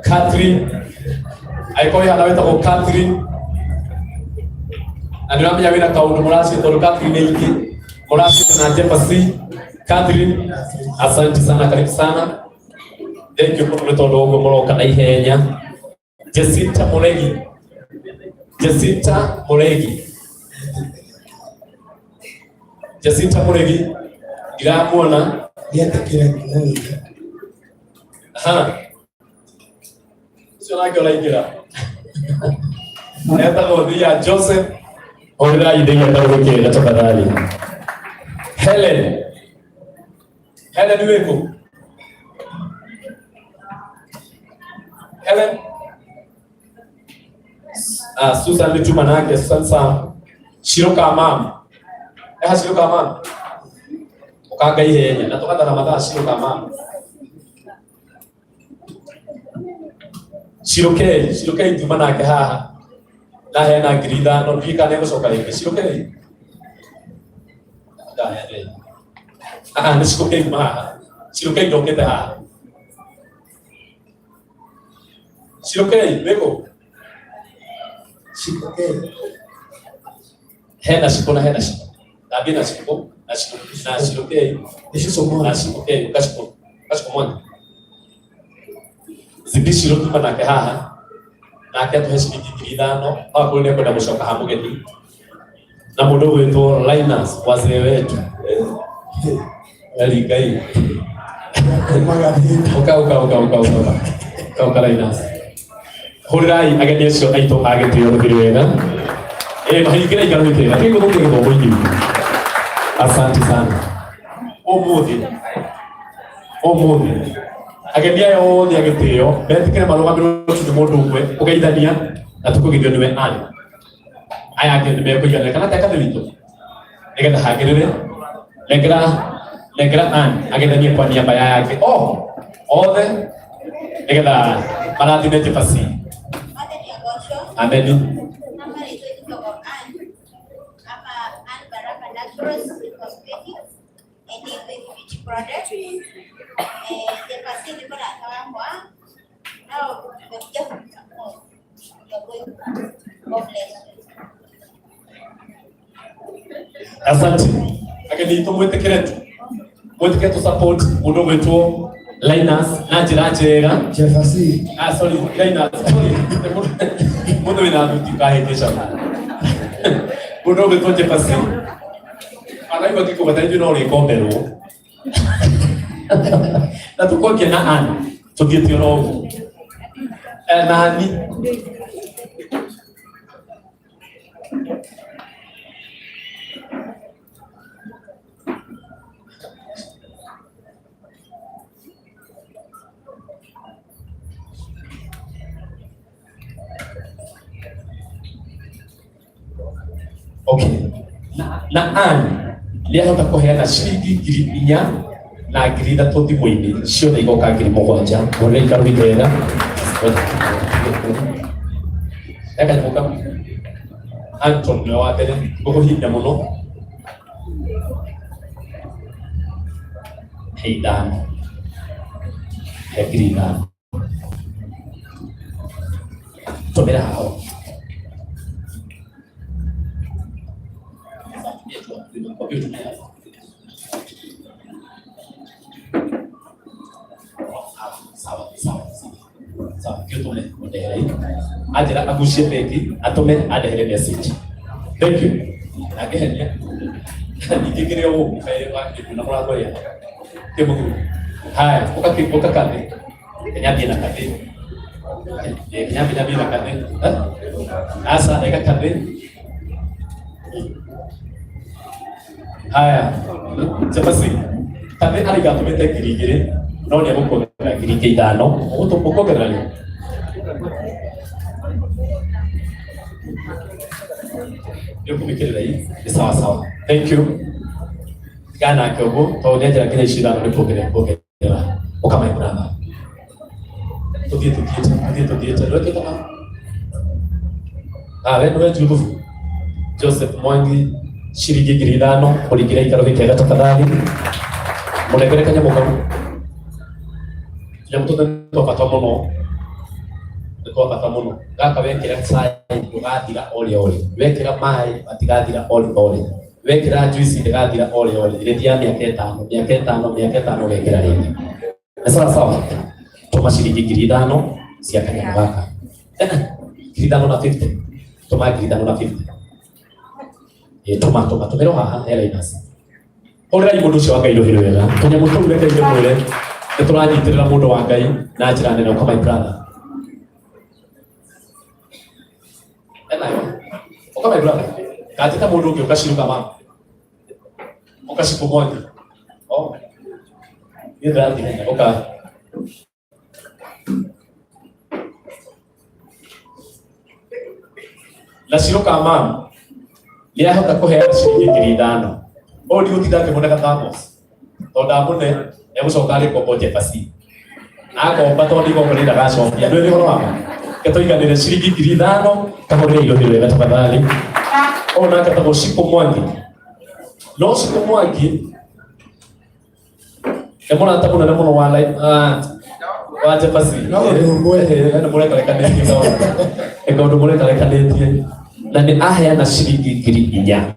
Catherine. Angĩkorwo ihana wĩtagwo Catherine. Na nĩ ũramenya wĩna kaũndũ mũracio tondũ Catherine nĩ ingĩ. Mũracio na Jefferson. Catherine, asante sana, karibu sana. Thank you mũno nĩ tondũ wa ũguo mũroka na ihenya. Jacinta Muregi. Jacinta Muregi. Jacinta Muregi. Ndiramuona. Ndietĩkire kũmũiga. Aha. Ũcio nake ũraingĩra. Etagwo Thia Joseph. Hũrĩrai ndĩgia karũgĩkĩra tafadhali. Helen. Helen wĩkũ? Helen. Ah, Susan nĩ tuma nake, Susan Sam. Shiroka mam. Eha Shiroka mam. Ũkanga ihenya na tũgathara mathaa Shiroka mam. Shirokei, Shirokei tuma nake haha. Ndaheana 5,000 ndiũĩ kana nĩegũcoka rĩngĩ. Shirokei. Ndaheana. Ah, nĩ Shirokei kuma haha. Shirokei ndokĩte haha. Shirokei, wĩkũ? Shikokei. Hena Shiko na hena Shiko. Thambie na Shiko na Shiko na Shirokei Nĩ Shiko na Shikokei ukashiko ukashiko mwana. Zidishiro tuma nake haha nake atũhe ciringi 5,000 akorwo nĩ ekwenda gũcoka ha mũgeni na mũndũ ũgwĩtwo Linus wazee wetu Eri Ngai. Ũka ũka ũka ũka ũka ũka ũka Linus. Hũrĩrai ageni acio aitũ a gĩtĩo rũhĩ wega. Eh, mahingĩra ikaro gĩkĩ gĩkĩ gũthũkia gĩthomo-inĩ. Asante sana. Ũmũthĩ ũmũthĩ ageni aya othe a gĩtĩo metĩkĩre marũgamĩrĩrwo tu nĩ mũndũ ũmwe ũgeithania na tũkũgeithio nĩwe Ann. Aya angĩ nĩ mekũiganĩra kana teka witũ nĩgetha hagĩrĩre nengera nengera Ann ageithanie kwa niaba ya yake oh othe nĩgetha marathime Jefferson. Amen. Ama Ann Baraka Naturals Cosmetics and Beauty Products. Jefferson niko na kawangwa. Nao tumekuja kumsupport. We are going God bless you. Asante. Ageni itũ mwĩtĩkĩre tu mwĩtĩkĩre tu support mũndũ ũgwĩtwo Linus na njĩra njega. Jefferson. Ah, sorry, Linus, sorry. Mũndũ wĩna thuti ũkahĩngĩca. Mũndũ ũgwĩtwo Jefferson. Anaigua ngĩkũgweta ithuĩ no ũrĩkomberwo. Na tũkwanjia na Ann tũthiĩte oro ũguo. Eh, nani? Okay, na Ann nĩahota kũheana ciringi 4,000 na 3,000 thimũ-inĩ ciothe igoka 7,000. Mũrĩre ikarũhi kega ekanyamũka. Anton nĩwe wa mbere ngũkũhihinya mũno. He 5, he 5,000, tũmĩra hao. Sawa sawa sawa sawa, kio tume ndehere anjira agucie bengi atume andehere message. Thank you. Na ngehenia ningĩ kĩrĩ o gũkũ kaĩ wakĩndũ na mũrango ya kĩmũthuri. Haya, ũka kathĩ kenyambie na kathĩ, kenyambie nyambie na kathĩ. Asa eka kathĩ. Haya, chapasi kathĩ araiga atũmĩte 2,000 no nĩ egũkuongerera 5,000. Ũkuongerera rĩ? Nĩ ũkũmĩkĩrĩra ii nĩ sawa sawa. Thank you. Tigana nake ũguo tondũ nĩ anjĩra nginya ici 5 nĩ kuongerera kuongerera. Ũka my brother, tũthiĩ tũthiĩte tũthiĩ tũthiĩte ndwetĩkaga. Ah, we nĩwe Joseph Joseph Mwangi, ciringi 5,000. Mũringĩre ikaro gĩkega tafadhali. Mũnengere kanyamũ kau. Tũnyamũ tũtũ nĩ twa bata mũno, nĩ twa bata mũno. Gaka wekĩra cai ndũgathira ori ori, wekĩra maĩ matigathira ori ori, wekĩra juice ndĩgathira ori ori. Ĩrĩthiaga mĩaka 5, mĩaka 5, mĩaka 5 ũgekĩra rĩngĩ. Nĩ sawa sawa. Tũma ciringi 5,000 cia kanyamũ gaka, 5,050. Tũma 5,050. Ĩ tũma tũma tũmĩrwo haha Linus. Hũrĩrai mũndũ ũcio wa Ngai rũhĩ rwega. Tũnyamũ tũu reke ndĩmwĩre nĩ tũranyitĩrĩra mũndũ wa Ngai na njĩra nene. Ũka my brother, enayo. Ũka my brother, kanjĩta mũndũ ũngĩ. Ũkaciruka ma ũkacikũ Mwangi. Oh, niĩ ndĩrathiĩ. Ũka. Na ciruka mam nĩ ahota kũheana ciringi 5,000. Ũyũ ndigũtinda ngĩmũne gathamos tondũ ndamũne egũcoka arĩ ngombo njebasi akomba tondũ igombo nĩ ndagacokia. Ndũĩ nĩ ũhoro wa ma. Reke tũiganĩre ciringi 5,000. Kahũrĩre irohi wega tafadhali. Ũyũ nake etagwo Shiko Mwangi. No Shiko Mwangi nĩ mũrata mũnene mũno wa wa njebasi. No ũndũ ũmwe. Nĩ mũrekarekanĩtie nĩ kaũndũ mũrekarekanĩtie na nĩ aheana ciringi 4,000.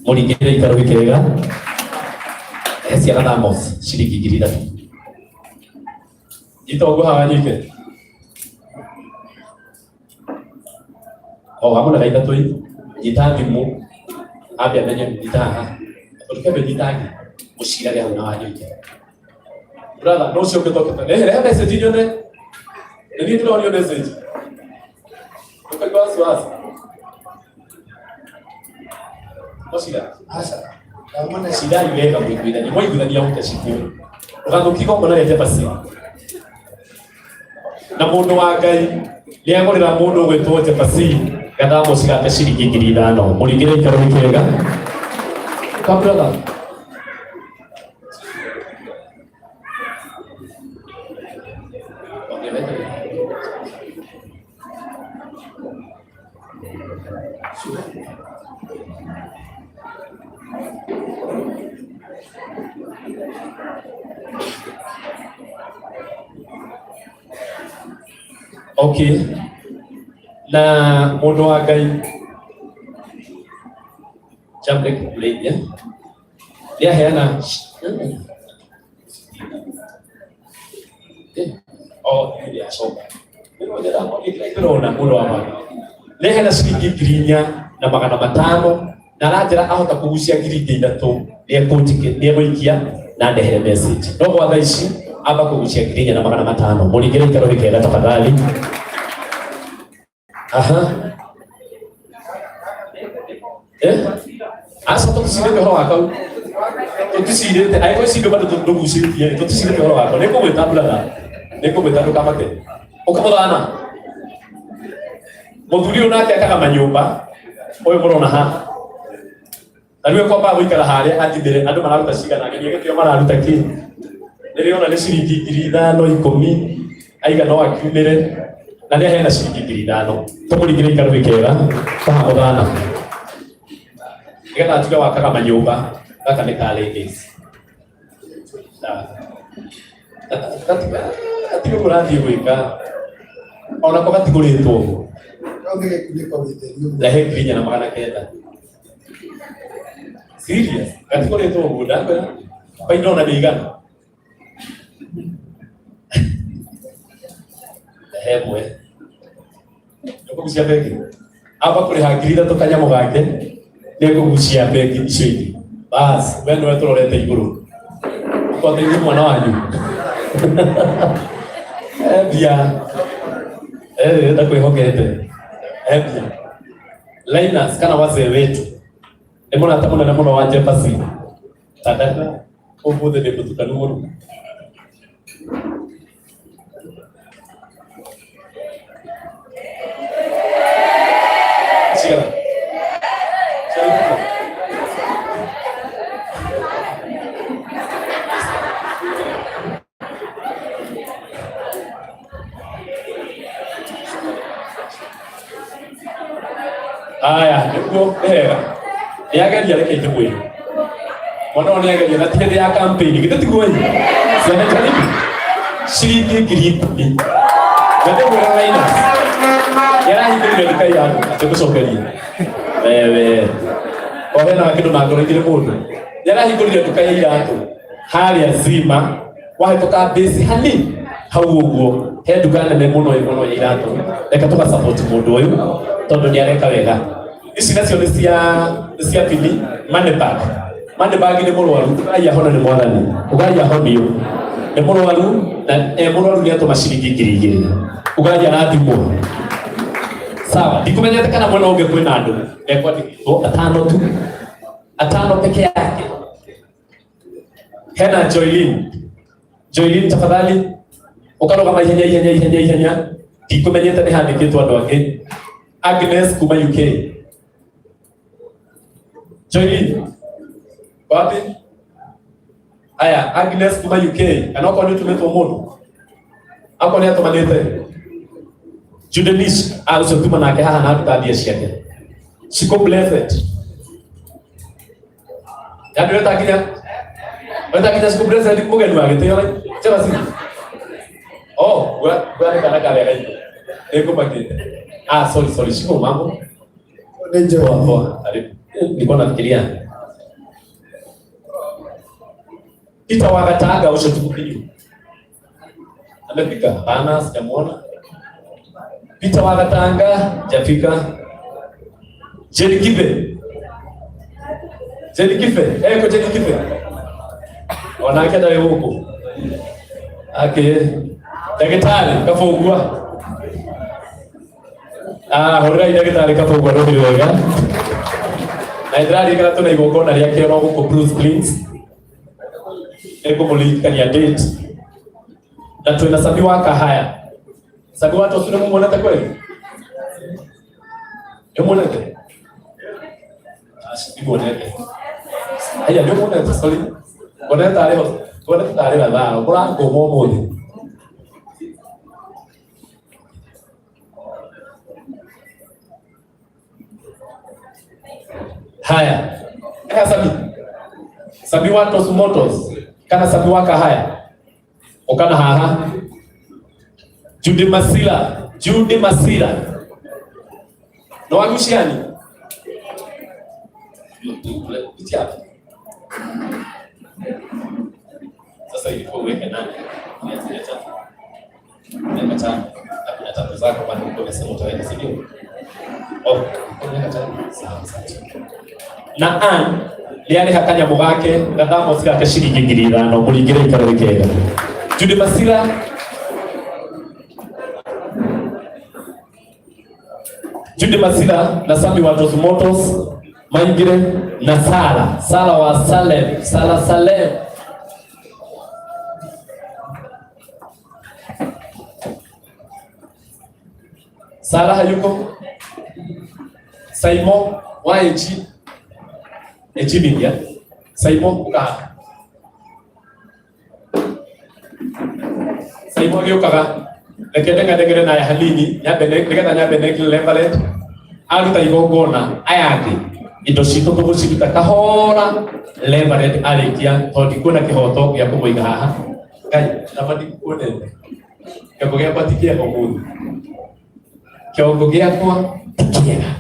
Mũringĩre ikaro gĩkega. He ciana thamos ciringi 3,000. Nyita ũguo haha nyite o hamwe na 3 ii. Nyita thimũ ambe amenye. Nyita haha ũtukembe nyitangi mũcirage hau na wanyuike. Brother, no ũcio ũngĩtokete rehe message nyone. Nĩ niĩ ndĩronio message ũkaigua wasiwasi. Mũcira. Aca. Ndamũne. Cirai wega mũiguithanie mwaiguithania ũte cikũ ũgathũkia igongona rĩa njabasi. Na mũndũ wa Ngai nĩ agũrĩra mũndũ ũgwĩtwo njabasi gathamoci gake ciringi 5,000. Mũringĩre ikaro gĩkega ka brother. Okay, na mũndũ wa Ngai Jamlek Mleithia nĩ aheana o nĩ acoka ndĩrona mũndũ wa Ngai nĩ aheana ciringi 4,500 na aranjĩra ahota kũgucia 3,000 nĩ egũikia na ndehere message. No gwa thaa ici amba kũgucia 4,500. Mũringĩre ikaro gĩkega tafadhali. Aha, eh, aca tũticirĩte ũhoro wa kau, tũticirĩte. Angĩkorwo ici bado ndũgucĩtie, tũticirĩte ũhoro wakwa. Nĩ ngũgwĩta brother, nĩ ngũgwĩta, ndũkamake. Ũkamũthana mũthuri ũyũ nake akaga manyũmba. Ũyũ mũrona haha Na rĩu ekwambaga gũikara harĩa athimĩre andũ mararuta cigana, nginya gĩtĩo mararuta kĩ. Rĩrĩa ona nĩ ciringi 5,000 10 aiga no akiumĩre na nĩ aheana ciringi 5,000. Tũmũringĩre ikarũĩ kega kaha mũthana. Nĩgetha atuge wakaga manyũmba gaka nĩ ka ladies. Gatiga ũrathiĩ gwĩka onako gatigũrĩtwo Kau nĩ gĩkunĩko gĩtheri ũguo. rehe 4,900. Serious gatigũrĩtwo ũguo ndakwĩra baina ona nĩ igana rehe ĩmwe nĩkũgucia bengi amba kũrĩha 3,000 kanyamũ gake nĩekũgucia bengi icio ingĩ bas we nĩwe tũrorete igũrũ ũkoteithie mwana wanyu mbia ndakwĩhokete mbia Linus kana wazee wetu nĩ mũrata mũnene mũno wa Jefferson tandaka ũmũthĩ nĩ mũtukanu mũno cigana Cigana? Aya, nĩguo nĩ hega. Nĩ ageria reke ndĩmwĩre. Mwana ũyũ nĩ ageria na ti hĩndĩ ya campaign, githĩ tiguo ĩ? Ciana karibu. Ciringi 10,000. Na ndĩmwĩra Linus. Nĩ arahingũrire nduka yaku, atĩgũcokeria. Wewe. O hena kĩndũ na ngoro igĩrĩ mũndũ. Nĩ arahingũrire nduka ya iratũ harĩa Zima wahĩtũka base hani hau ũguo he nduka nene mũno mũno ya iratũ reke tũga support mũndũ ũyũ tondũ nĩ areka wega ici nacio nĩ cia pini money bag money bag nĩ mũrwaru ũgai ahona nĩ mwathani ũgai ahonio nĩ mũrwaru na mũrwaru nĩ atũma ciringi 2,000 ũgai arathimwo sawa ndikũmenyete kana mwena ũngĩ kwĩna andũ mekwandĩkĩtwo atano tu atano peke yake hena Joylin Joylin tafadhali ũkarũgama ihenya ihenya ihenya ihenya ndikũmenyete nĩ handĩkĩtwo andũ angĩ Agnes kuma UK Joylin wapi aya Agnes kuma UK kana okorwo nĩ ũtũmĩtwo mũndũ akorwo nĩ atũmanĩte Judenish ũcio tuma nake haha na aruta mbia ciake Shiko blessed yani wetakinya Shiko blessed mũgeni wa gĩtĩo cheba si oh gwa nĩ kana karĩa gaitũ nĩngũmakĩte ah sorry sorry Shiko mambo Nĩ poa Joy. poa karibu nilikuwa nafikiria Peter Wagatanga ucio tukupiu amefika hapana sijamuona Peter Wagatanga jafika Jerry Kibe Jerry Kibe ko Jerry Kibe onake ndarĩ gũkũ ake ndagĩtarĩ kabũngua ah hũrĩrai ndagĩtarĩ kabũngua rũhĩ wega na nĩndĩraririkana tũna igongona rĩake oro gũkũ Bruce Springs nĩngũmũririkania date na twĩna Sami wa Kahaya Sami wa Tosu nĩmũmuonete kweli nĩmuonete ndimuonete aya nĩmuonete sorry ngonete tarĩ ho ngonete tarĩ gathano kũrangũma ũmũthĩ haya eka Sami Sami wa Tosu Motors kana Sami wa Kahaya ukana haha Judy Masila Judy Masila no waguciani Pitia hapa. Sasa ilikuwa uweke nane Mia tatu 500 na kuna tatu zako bado uko umesema utaweka si ndio? Oh, umeweka tano. Sawa sawa. Na Ann nĩarĩha kanyamũ gake gathamosi gake ciringi 5,000 mũringĩre ikaro gĩkega Judy Masila Judy Masila na Sami wa Tosu Motors maingire na Sara Sara wa Salem Sara Salem Sara hayuko Saimo YG Ejimidia Saimo ukaha Saimo agĩũkaga reke ndeng'andeng'ere naye hanini nyambe nĩgetha nyambe nengere Reverend aruta igongona aya angĩ indo citũ tũgũciruta kahora Reverend arĩkia tondũ ndikuona kĩhoto gĩa kũmũiga haha. Ngai nama ndikuonete kĩongo gĩakwa ti kĩega ũmũthĩ, kĩongo gĩakwa ti kĩega.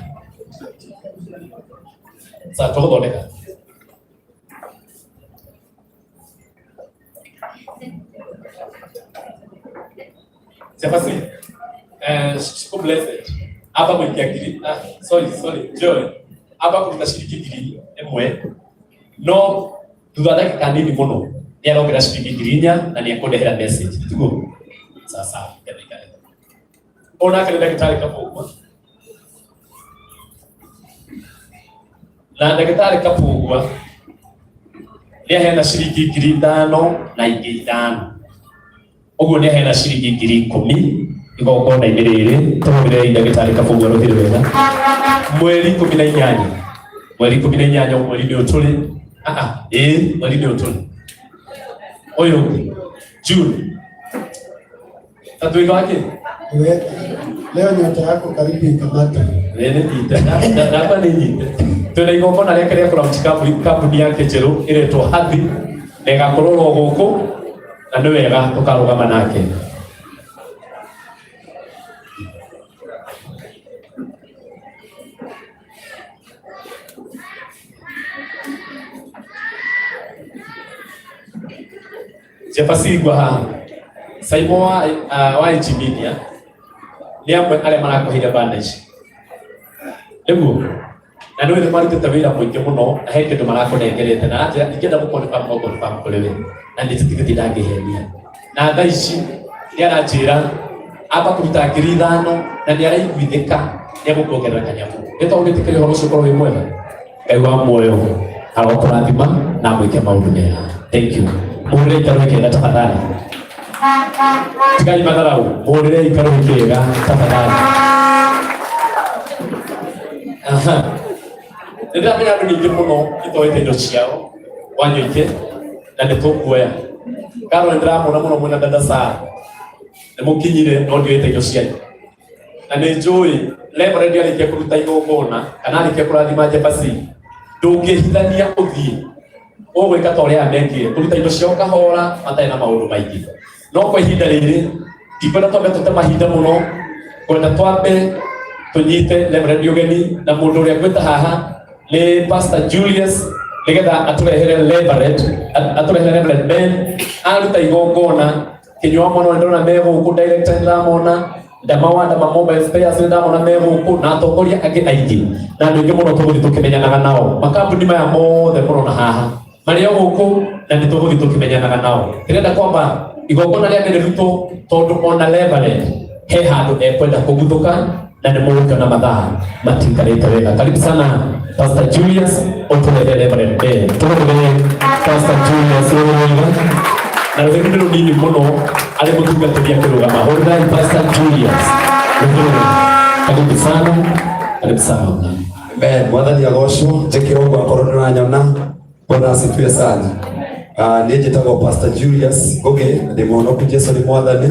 Sasa tũgũthondeka Chapasi. Shiko blessed. Hapa mwikia ngiri. Ah, sorry, sorry. Joy. Hapa kuruta ciringi ngiri ĩmwe. No thutha wa ndagĩka nini mũno nĩ arongerera ciringi ngiri inya na nĩ ekũndehera message. Tiguo? Sasa ikare. Onake nĩ ndagĩtarĩ Kabũngwa. Na ndagĩtarĩ Kabũngwa nĩ aheana ciringi ngiri ithano na ingĩ ithano. Ũguo nĩ aheana ciringi ngiri ikũmi igongona-inĩ rĩrĩ tũhũrĩrei ndagĩtarĩ Kabũngwa rũhĩ wega. Mweri 18, mweri 18, mweri nĩ ũtũrĩ ĩĩ mweri nĩ ũtũrĩ ũyũ ũngĩ June tatuĩka wakĩ Leo nyota yako karibu ikamata. Nĩ nyite ndakwa nĩ nyite twĩna igongona rĩake rĩa kũlaunch kambuni yake njerũ ĩretwo Hathi na ĩgakorwo ro gũkũ na nĩ wega tũkarũgama nake. Jefacigwa haha Saimo wa Ejimidia nĩ amwe arĩa marakũheire banda ici nĩguo na nĩ nĩ marutĩte wĩra mũingĩ mũno na he kĩndũ marakũnengerete na aranjĩra ingĩenda gũkonfirm no confirm kũrĩ we na nĩ njĩtĩkĩtie ndangĩhenia na thaa ici nĩ aranjĩra amba kũruta ngiri ithano na nĩ araiguithĩka nĩ egũkuongerera kanyamũ nĩ tondũ nĩtĩkĩria ũhoro ũcio ũkorwo wĩ mwega. Ngai wa muoyo arokũrathima na amwĩke maũndũ mega. Thank you. Mũhũrĩre ikaro ikĩega tafadhali. Tigai matharau, mũhũrĩre ikaro ikĩega tafadhali. Aha. Nĩ ndĩramenya andũ nyingĩ mũno itoete indo ciao Wanyoike na nĩ tũkuoya. Karo nĩ ndĩramona mũno mwĩna dada Sara. Nĩ mũkinyire no ndioete indo cianyu. Na nĩ njũĩ Reverend arĩkia kũruta igongona kana arĩkia kũrathima Jefasi ndũngĩhithania ũthiĩ ũgwĩka ta ũrĩa mekire kũruta indo ciao kahora matarĩ na maũndũ maingĩ. No kwa ihinda rĩrĩ ndikwenda twambe tũte mahinda mũno, ngwenda twambe tũnyite Reverend ũgeni na mũndũ ũrĩa ngwĩta haha nĩ Pastor Julius nĩgetha atũrehere Reverend, atũrehere Reverend Ben aruta igongona kinyua mũno ndĩrona me gũkũ director nĩndamona Ndama wa Ndama Mobile Spares nĩndamona me gũkũ na atongoria angĩ aingĩ na andũ aingĩ mũno tũgũthiĩ tũkĩmenyanaga nao makambuni maya mothe mũrona haha marĩ o gũkũ na nĩ tũgũthiĩ tũkĩmenyanaga nao. Ndĩrenda kwamba igongona rĩa mbere rutwo tondũ ona Reverend he handũ ekwenda kũguthũka na nĩ mũgũkĩona mathaa matiikarĩte wega. Karibu sana Pastor Julius ũtũrehere Reverend Ben. Tũrũmĩrĩre Pastor Julius wega na rũhĩ nĩ rũnini mũno arĩ mũtungatĩri akĩrũgama. Hũrĩrai Pastor Julius rũhĩ rwega. Karibu sana, karibu sana. Amen. Mwathani agocwo njĩkĩrwo ũguo akorwo nĩ ũranyona. Bwana asifiwe sana. Niĩ njĩtagwo Pastor Julius Ngugi, ndĩ mũhonoku Jesu nĩ mwathani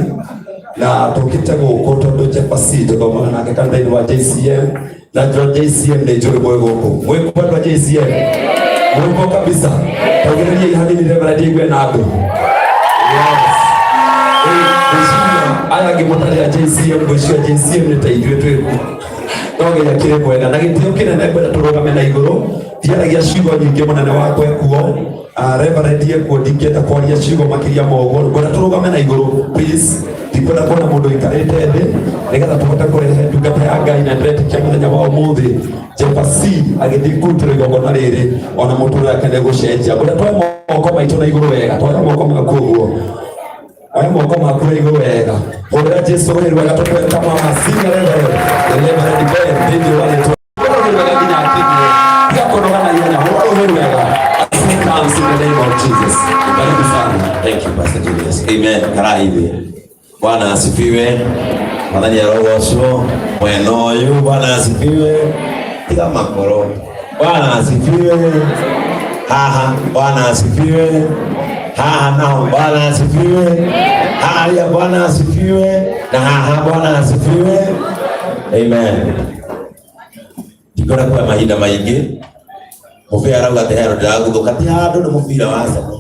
na tũkĩte gũkũ tondũ Jefasi tũthomaga nake kanitha-inĩ wa JCM na njũa JCM nĩ njũĩ mwĩ gũkũ mwĩ kuo andũ a JCM mwĩ kuo kabisa tũgererie hanini Reverend igue na andũ. Yes. Ngwĩciria aya angĩ mũtarĩ a JCM ngwĩciria JCM nĩ ta ithuĩ twĩ kuo no nginya kĩrĩ mwega na gĩtĩo kĩnene ngwenda tũrũgame na igũrũ ndiaragia ciugo nyingĩ mũnene wakwa ekuo Reverend ekuo ndingĩenda kwaria ciugo makĩria ma ũguo ngwenda tũrũgame na igũrũ please ndikwenda kuona mũndũ ũikarĩte thĩ nĩgetha tũhote kũrehe ndungata ya Ngai na ndĩretĩkia mũthenya wa ũmũthĩ Jefasi agĩthiĩ kũrutĩrwo igongona rĩrĩ ona mũtũrĩre wake nĩ gũcenjia ngwenda twoe moko maitũ na igũrũ wega twoe moko maku ũguo oya moko maku na igũrũ wega hũrĩra Jesu rũhĩ rwega tũkweta mama singa Reverend Reverend Ben thĩinĩ wa rĩtwa rũhĩ rwega nginya akinye tiga kũnoga na ihenya hũra rũhĩ rwega as he comes in the name of Jesus. Karibu sana. Thank you Pastor Julius. Amen. Karaithi. Bwana asifiwe. Mwathani arogocwo. Mwena ũyũ Bwana asifiwe. Tiga makoro. Bwana asifiwe. Haha, Bwana asifiwe. Haha nao Bwana asifiwe. Haya, Bwana asifiwe. Na haha, Bwana asifiwe. Amen. Ndikora kwa mahinda maingi mubira arauga ati hero ndĩragũthũka ti handũ nĩ mũbira wa Arsenal.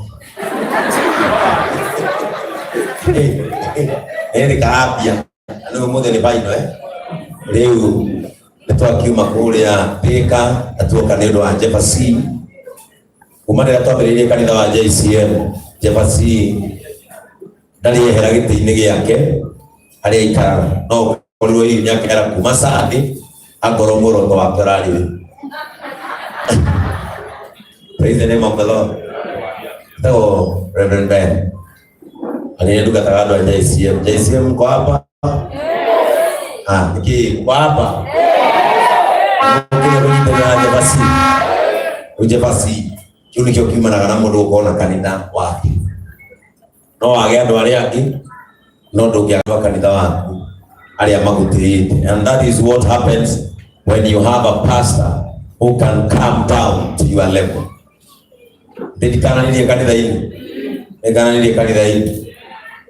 Ĩ nĩ karambia na nĩ ũmũthĩ nĩ final eh rĩu nĩ twakiuma kũrĩa Thika na tuoka nĩ ũndũ wa Jefferson kuma rĩrĩa twambĩrĩirie kanitha wa JCM Jefferson ndarĩ ehera gĩtĩ-inĩ gĩake harĩa aikaraga no ũkorirwo hihi nĩakehera kuma Sunday akorwo muoroto wake ũrarĩ ũyũ. Praise the name of the Lord. Etagwo Reverend Ben. Arĩa ndungataga andũ a JCM. JCM mko hapa? Ah, niki mko hapa? Kile kũnyitĩrĩra Jefferson. Rĩu Jefferson kĩu nĩkĩo kiumanaga na mũndũ gũkorwo na kanitha wake. No wage andũ arĩa angĩ no ndũngĩaga kanitha waku arĩa magũtĩĩte. And that is what happens when you have a pastor who can come down to your level. Ndirikananirie kanitha-inĩ, ndikananirie kanitha-inĩ.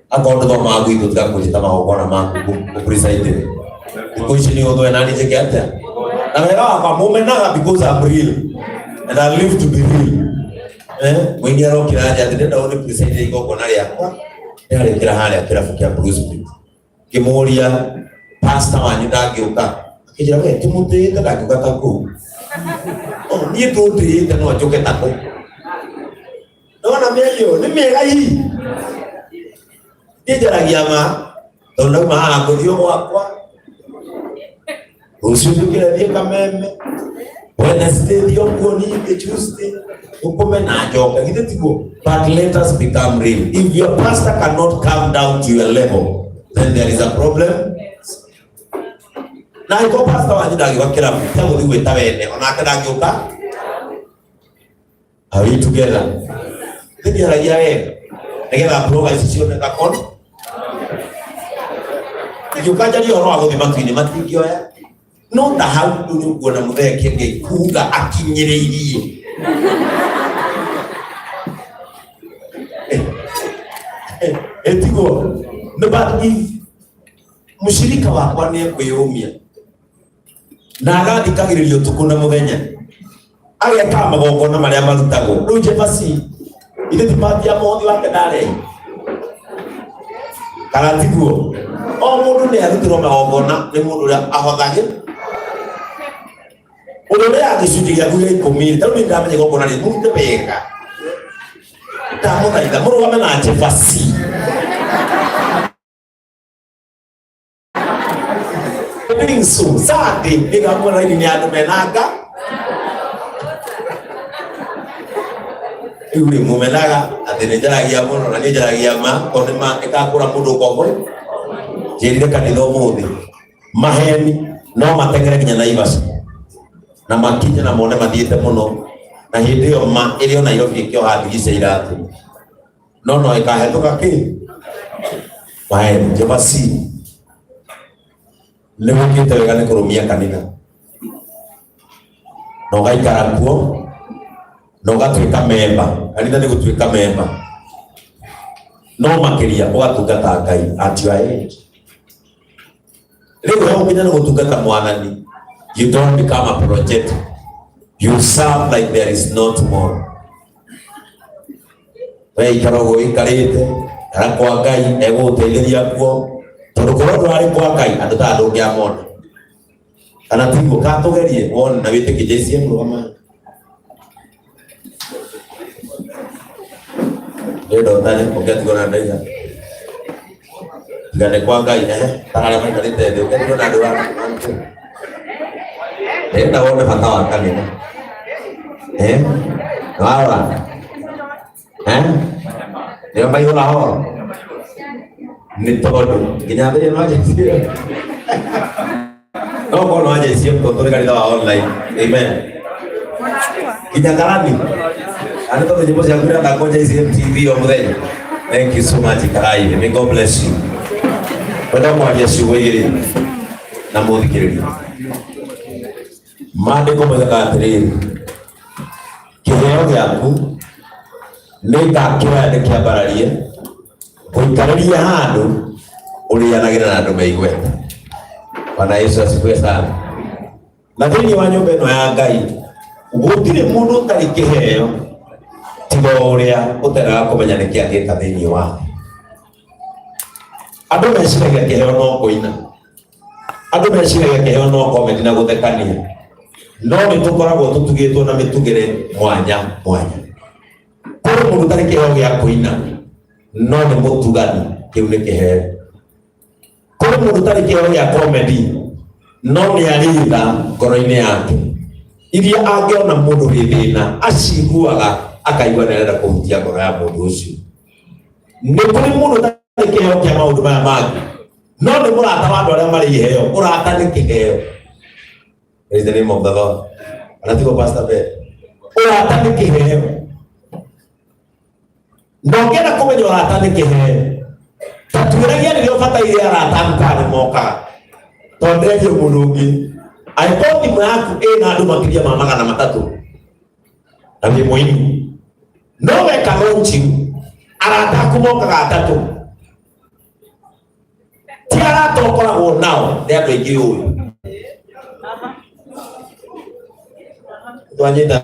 Akorwo ndũthomaga gwitũ tiga kũnjĩta magongona maku gũ-preside. Thikũ ici nĩ ũthũe nani njĩke atĩa? Na wega wakwa mũmenaga because I'm real and I live to be real. Eh, mũini arokĩra nja atĩ ndĩrenda ũnĩ preside igongona rĩakwa ndĩrarĩkĩra harĩa kĩrabu kĩa Bruce Street. Ngĩmũria pastor wanyu ndangĩũka, akĩnjĩra we tũmũtĩĩte ndangĩũka ta kũu. Oh, niĩ ndũndĩĩte no njũke ta kũu. Nona mĩario nĩ mĩega hihi. Niĩ njaragia ma tondũ ndauma haha ngũthiĩ gwakwa rũciũ njũkĩre thiĩ Kameme, Wednesday thiĩ okuo ningĩ, Tuesday ũkome na njoke, githĩ tiguo? But let us become real. If your pastor cannot come down to your level, then there is a problem. Na angĩkorwo pastor wanyu ndangĩũka kĩrabu tiga gũthiĩ gwĩta wene onake ndangĩũka. Are we together? Nĩndĩaragia wega nĩgetha mburoga ici cioneka kono ingĩũka njarie ũhoro wa gũthiĩ matu-inĩ matingĩoya no ta hau rĩu nĩ ũkuona mũthee Kĩengei kuga akinyĩrĩirie ĩtiguo no but if mũcirika wakwa nĩ ekwĩyũmia na agathikagĩrĩria ũtukũ na mũthenya agekaga magongona marĩa marutagwo rĩu Jefferson ithe ti pati ya mũhothi wake ndarehe kana tiguo o mũndũ nĩ arutĩrwo magongona nĩ mũndũ ũrĩa ahothagĩ ũndũ ũrĩa gĩcunjĩ gĩaku gĩa ikũmi tarĩu nĩ ndamenya igongona rĩ mũrute wega ndamũthaitha mũrũgame na Jefferson doing so Sunday nĩngamuona raini nĩ andũ menanga rĩu rĩ mũmenaga atĩ nĩ njaragia mũno na nĩ njaragia ma tondũ nĩ ma ĩgakũra mũndũ ngombo njĩrire kanitha ũmũthĩ maheni no mateng'ere nginya Naivasha na makinye na mone mathiĩte mũno na hĩndĩ ĩyo ma ĩrĩ o Nairobi ĩkĩoha ndigi cia iratũ no no ĩkahetũka kĩ maheni Jefferson nĩ wĩkĩte wega nĩ kũrũmia kanitha na ũgaikara kuo na ũgatuĩka memba kanitha nĩ gũtuĩka memba no makĩria ũgatungata Ngai at your age rĩu hau nginya nĩ gũtungata mwathani you don't become a project you serve like there is no tomorrow we ikara ũguo ũikarĩte kana kwa Ngai egũgũteithĩria kuo tondũ korwo ndũrarĩ kwa Ngai andũ ta ndũngĩamona kana tiguo ka tũgerie wone na wĩtĩkie JCM rũgama nĩ ndotane ũngĩatigwo na ndaiga tiga nĩ kwa Ngai ehe ta arĩa maikarĩte thĩ ũngĩatigwo na andũ ndĩrenda wone bata wa kanitha eh warora eh nĩo maihũra horo nĩ tondũ nginya mbere no JCM no korwo no JCM tondũ tũrĩ kanitha wa online amen nginya karani na nĩ tondũ nyĩmbo ciaku irathakwo JCM TV o mũthenya thank you so much Karai may God bless you wenda kwaria ciugo igĩrĩ na mũthikĩrĩria maandĩko moigaga atĩrĩrĩ Kĩheo gĩaku nĩngakĩoya ndĩkĩambararie ngũikarĩrie handũ ũrĩanagĩra na andũ me igweta. Bwana Yesu asifiwe sana. Na thĩinĩ wa nyũmba ĩno ya Ngai gũtirĩ mũndũ ũtarĩ kĩheo tiga o ũrĩa ũtendaga kũmenya nĩkĩ angĩka thĩinĩ wake. Andũ meciragia kĩheo no kũina, andũ meciragia kĩheo no comedy na gũthekania, no nĩ tũkoragwo tũtugĩtwo na mĩtugĩre mwanya mwanya. Kũrĩ mũndũ ũtarĩ kĩheo gĩa kũina no nĩ mũtugani, kĩu nĩ kĩheo. Kũrĩ mũndũ ũtarĩ kĩheo gĩa comedy no nĩ arĩ tha ngoro-inĩ yake iria angĩona mũndũ wĩ thĩna aciguaga akaigua nĩ arenda kũhutia ngoro ya mũndũ ũcio. Nĩ kũrĩ mũndũ ũtarĩ kĩheo kĩa maũndũ maya mangĩ no nĩ mũrata wa andũ arĩa marĩ iheo. Ũrata nĩ kĩheo. Praise the name of the Lord. Anatiko Pastor Ben. Ũrata nĩ kĩheo. Na ũngĩenda kũmenya ũrata nĩ kĩheo, ta tuĩragia rĩrĩa ũbataire arata aku kana nĩ mokaga. Tondũ nderie mũndũ ũngĩ, angĩkorwo thimũ yaku ĩna andũ makĩria ma 300 na wĩ mũini, no weka launching, arata aku mokaga atatũ. Ti arata ũkoragwo nao, nĩ andũ aingĩ ũĩ. Twanyita.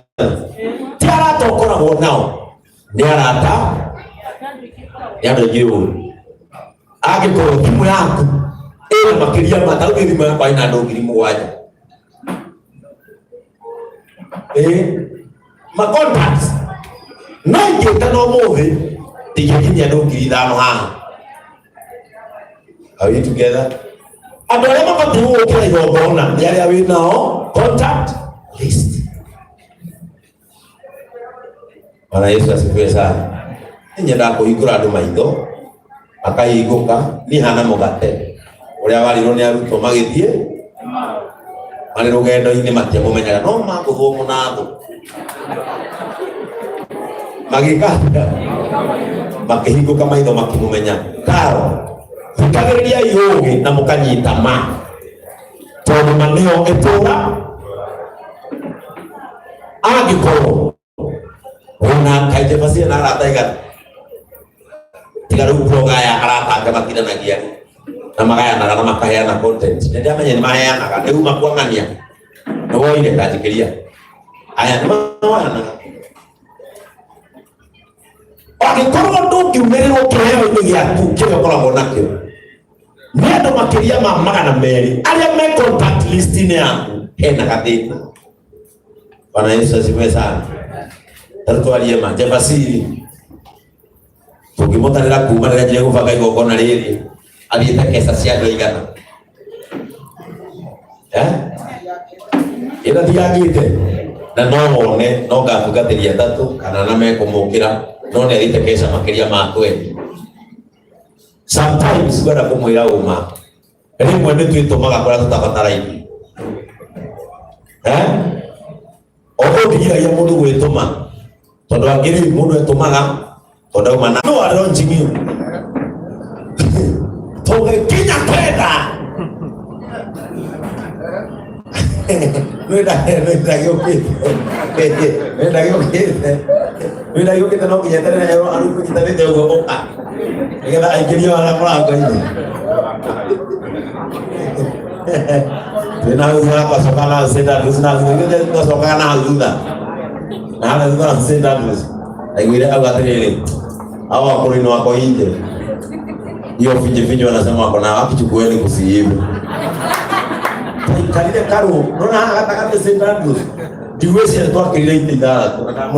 Ti arata ũkoragwo nao, nĩ arata nĩ andũ aingĩ ũĩ. Angĩkorwo thimũ yaku ĩna makĩria ma, ta rĩu thimũ yakwa ĩna andũ 7,000. Ma contacts. No ingĩta no mũthĩ ndingĩkinyia andũ 5,000 haha. Are we together? Andũ arĩa mabatiĩ gũgũkĩra igongona nĩ arĩa wĩ nao contact list. Bwana Yesu asifiwe sana. Nĩ nyendaga kũhingũra andũ maitho makahingũka. Niĩ hana mũgate ũrĩa warirwo nĩ arutwo magĩthiĩ marĩ rũgendo-inĩ matiamũmenyaga no magũthwo mũnathũ magĩka atĩa? Makĩhingũka maitho makĩmũmenya. Karo thikagĩrĩriai ũũgĩ na mũkanyita ma, tondũ ma nĩyo ĩtũũra. Angĩkorwo wĩna kaingĩ bacie na arata igana, tiga rĩu kũgaya arata ake matindanagia na magayanaga na makaheana content. Nĩ ndamenya nĩ maheanaga rĩu makuang'ania nĩ woire kanjĩkĩria aya nĩ maheanaga. Angĩkorwo ndũngiumĩrĩrwo kĩheo-inĩ gĩaku kĩrĩa ũkoragwo nakĩo nĩ andũ makĩria ma 200 arĩa me contact list-inĩ yaku, hena gathĩna. Bwana Yesu asifiwe sana. Tarĩ twarie ma Jebasiri tũngĩmũtarĩra kuma rĩrĩa njire gũbanga igongona rĩrĩ athiĩte keca cia andũ aigana ĩna tigangĩte na no wone no ngatungatĩria atatũ kana na mekũmũkĩra no nĩ athiĩte keca makĩria ma 20. Sometimes ngwenda kũmwĩra ũma, rĩmwe nĩ twĩtũmaga kũrĩa tũtabatarainie. Ogo ndigiragia mũndũ gwĩtũma tondũ angĩ rĩu mũndũ etũmaga tondũ auma na no arĩ njing'io tũgĩkinya kwenda nĩnda gĩũkĩte no nginya eterere erwo arũkũnyitanĩte ũguo ũka nĩgetha aingĩrio harĩa mũrango-inĩ. Twĩna hau thutha twacoka na St. Andrews na thutha twacokaga na hau thutha na harĩa thutha na St. Andrews aiguire auga atĩrĩrĩ, hao wakũrũ-inĩ wako inje hiyo finje finje wanasema wako na wakichukueni kusiibu taikarire karu nona haha gatagatĩ St. Andrews ndigwĩciria twakĩrire itĩ ithathatũ na ndamũrĩ